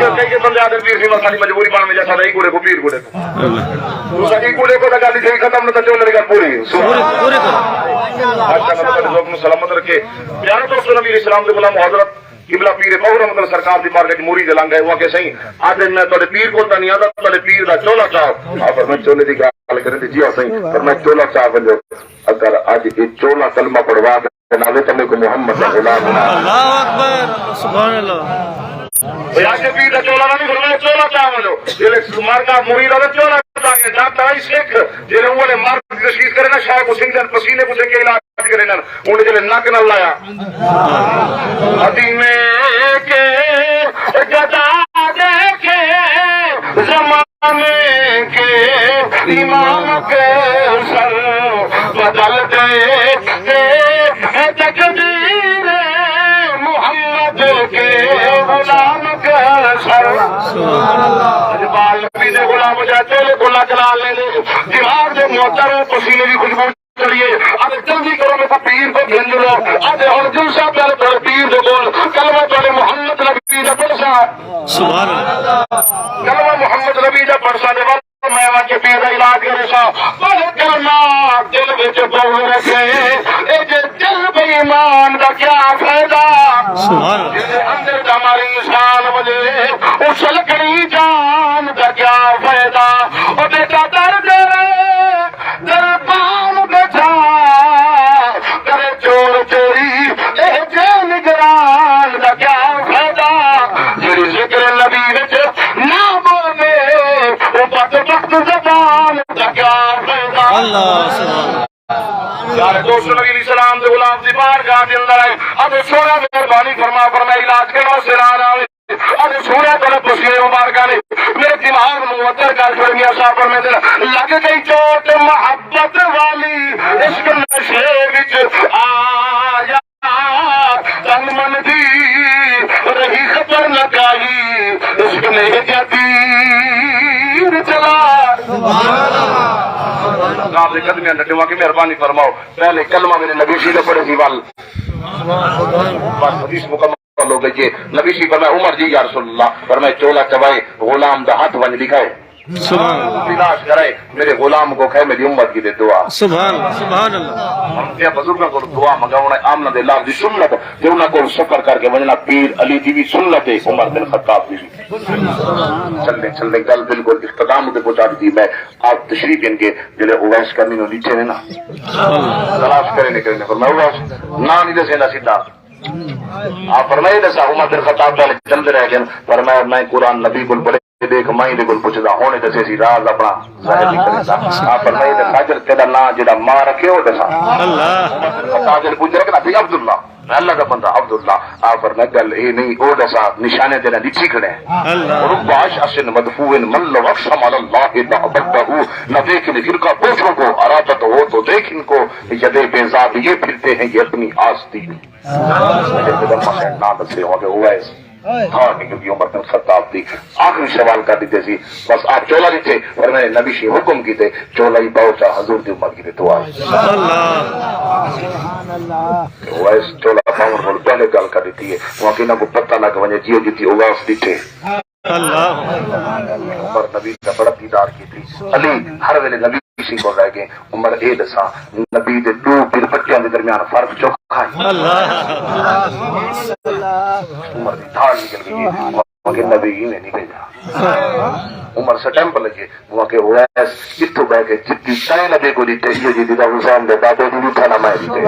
جو کئی بندے آہدن پیر سئیں، ساݙی مجبوری بݨ ویندی، ساݙا ہی کوڑے کو، پیر کوڑے کو۔ تساں ہی کوڑے کو، تاں ڳالھ ہی ختم، نہ تاں چولے دی ڳالھ پوری۔ پوری، پوری کرو۔ ماشاءاللہ، اللہ تہاݙے ذوق نوں سلامت رکھے۔ پیارے دوستو، نبی اسلام دے غلام حضرت قبلہ پیر فاضل رحمت اللہ سرکار دی بارگاہ وچ مرید لنگھ ڳئے، او آکھے سئیں، اڄ میں تہاݙے پیر کول تاں نہیں آندا، تہاݙے پیر دا چولا چاہو۔ آ فرمائے چولے دی ڳالھ کرے تے جی ہا سئیں، فرمائے چولا چا ونڄو۔ اگر اڄ اے چولا کلمہ پڑھوا تے نہ آوے تاں میکوں محمد دا غلام نہ آکھے۔ اللہ اکبر، سبحان اللہ۔ اے اڄ پیر دا چولا نہ، نہیں فرمایا چولا چا ونڄو۔ جیلے مردا مرید آوے چولا چا کے ڈاکٹر آئی سکھ، جیلے اوہ نے مرد دی تشخیص کرے نا، شاہ کو سنگھ دے پسینے کو سنگھ کے علاج کرے نا، انہیں جیلے نک نہ لایا۔ ادی میں کے گدا دیکھے زمانے کے امام کے سر بدل دیتے ہیں تقدیر محمد کے غلام کے سر۔ اڄ ٻال نبی دے غلام جا چولے کو نک نال لے دے، دماغ دے معطر پسینے دی خوشبو چڑھیے۔ اڄ جلدی کرو، میکوں پیر کوں گھن لو۔ اڄ ہݨ جلسہ پیا تہاݙے پیر دے کول، کلمہ تہاݙے محمد نبی دا پڑھساں۔ سبحان اللہ۔ کلمہ محمد نبی دا پڑھساں دے بعد میں آ کے پیر دا علاج کریساں۔ پڑھ کلمہ دل وچ بہو رکھے، اے جے دل بے ایمان دا کیا فائدہ؟ سبحان اللہ۔ جس دے اندر دا ماری انسان وجے، اس لکڑی جان دا کیا فائدہ؟ او بیٹا درد دربان بیٹھا کرے چور چوری، اے جے نگران دا کیا فائدہ؟ جڑی ذکر نبی وچ نہ بولے، او بدبخت زبان دا کیا فائدہ؟ اللہ سبحان۔ یار دوست نبی علیہ السلام دے غلام دی بارگاہ دے اندر آئے، اب سونا مہربانی فرما، فرمایا علاج کے واسطے نہ آوے۔ ارے سونے تیرے پسینے مبارکاں نے میرے دماغ نوں ادھر کر چھوڑے۔ میاں صاحب فرمیندے نے، لگ گئی چوٹ محبت والی، عشق نشے وچ آیا، تن من دی رہی خبر نہ کائی، عشق نے جا تیر چلا۔ آپ دے قدمیاں ڈٹے، وہاں کی مہربانی فرماؤ۔ پہلے کلمہ میرے نبی جی نے پڑھے سی ول۔ بس حدیث مکمل ہو گئی ہے۔ نبی سی فرمایا، عمر جی یا رسول اللہ، فرمایا، چولا چوائے، غلام دا ہتھ ونج ݙکھائے۔ سبحان اللہ۔ تلاش کرائے، میرے غلام کو کھائے، میری امت کی دے دعا۔ سبحان اللہ، سبحان اللہ۔ ہم تے بزرگاں کو دعا منگاوݨا ہے، آمنہ دے لفظ دی سنت، تے انہاں کول سفر کر کے ونڄݨا، پیر علی دی وی سنت ہے، عمر بن خطاب دی وی۔ چلے، چلے، گل بالکل اختتام تے پہنچا ݙتی۔ میں آپ تشریف ان کے جڑے اویس کرنی نو ݙٹھے نے نا، تلاش کرے نے، کرے نے، فرمایا، اویس، نہ نہیں دسیندا سیدھا۔ آپ فرمائے، ݙسا، عمر بن خطاب پہلے چلدے رہ ڳئے۔ فرمایا، میں قرآن نبی کول پڑھے، ݙیکھ میں دے کول پچھدا، ہݨ دسے سی راز اپݨا ظاہر نہیں کریندا۔ آپ فرمائے، ݙسا جڑ تیرا ناں جڑا ماں رکھے، او ݙسا۔ اللہ۔ عمر بن خطاب جڑ پوچھ رکھنا سی، عبداللہ، میں اللہ دا بندہ عبداللہ۔ آپ فرمایا، گل اے نہیں، او ݙسا، نشانے تیرے ݙٹھی کھڑے ہیں۔ اللہ۔ رب اشعث مدفوع من لو اقسم علی اللہ لابرہ، نہ دیکھ ان فرقہ کفروں کو، ارادت ہو تو دیکھ ان کو، یدے بیضا لیے پھرتے ہیں یہ اپنی آستین۔ نہ دسے ہو کہ اویس، تھا نکل گئی عمر بن خطاب دی۔ آخری سوال کر ݙتے سی، بس آپ چولا ݙتے، پر میں نبی شی حکم کیتے، چولا ہی پاؤ چا حضور دی امت کیتے دعا۔ اللہ۔ اویس چولا پاؤن کول پہلے گل کر ݙتی ہے، وہاں کہ انہاں کو پتہ لگ ونڄے، جیو جتی اویس ݙٹھے۔ اللہ۔ عمر نبی دا بڑا دیدار کیتی۔ علی ہر ویلے نبی سی کول رہ ڳئے۔ عمر اے ݙسا، نبی دے ݙو پرپٹیاں دے درمیان فرق چوکھا ہے۔ اللہ۔ عمر دی دھاڑ نکل ڳئی ہے۔ مگر نبی ایویں نہیں بھیجا۔ عمر سٹیمپ لگے، وہ کہ اویس اتھوں بہ کے جتی تائیں نبی کو ݙتے، ایو جی دا حسین دے دادے دی بھی تھا نہ میں ݙتے۔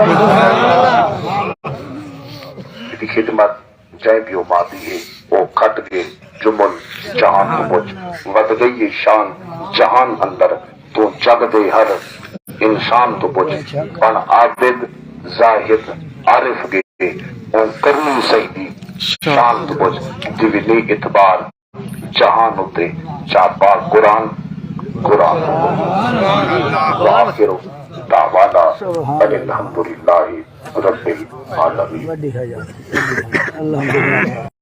دی خدمت جائیں پیو ماں دی ہے، او کھٹ ڳئے۔ جمل جہان توں پچھ، ودھ ڳئی اے شان جہان اندر، توں جڳ دے ہر انسان توں پچھ، بݨ عابد زاہد عارف ڳے، اوں کرنی سئیں دی شان توں پچھ، دیوی نی اعتبار جہان اتے، چا پاک قرآن، قرآن۔ وآخر دعوانا ان الحمد للہ رب العالمین۔ وݙی ہے یار، وݙی ہے۔ الحمدللہ۔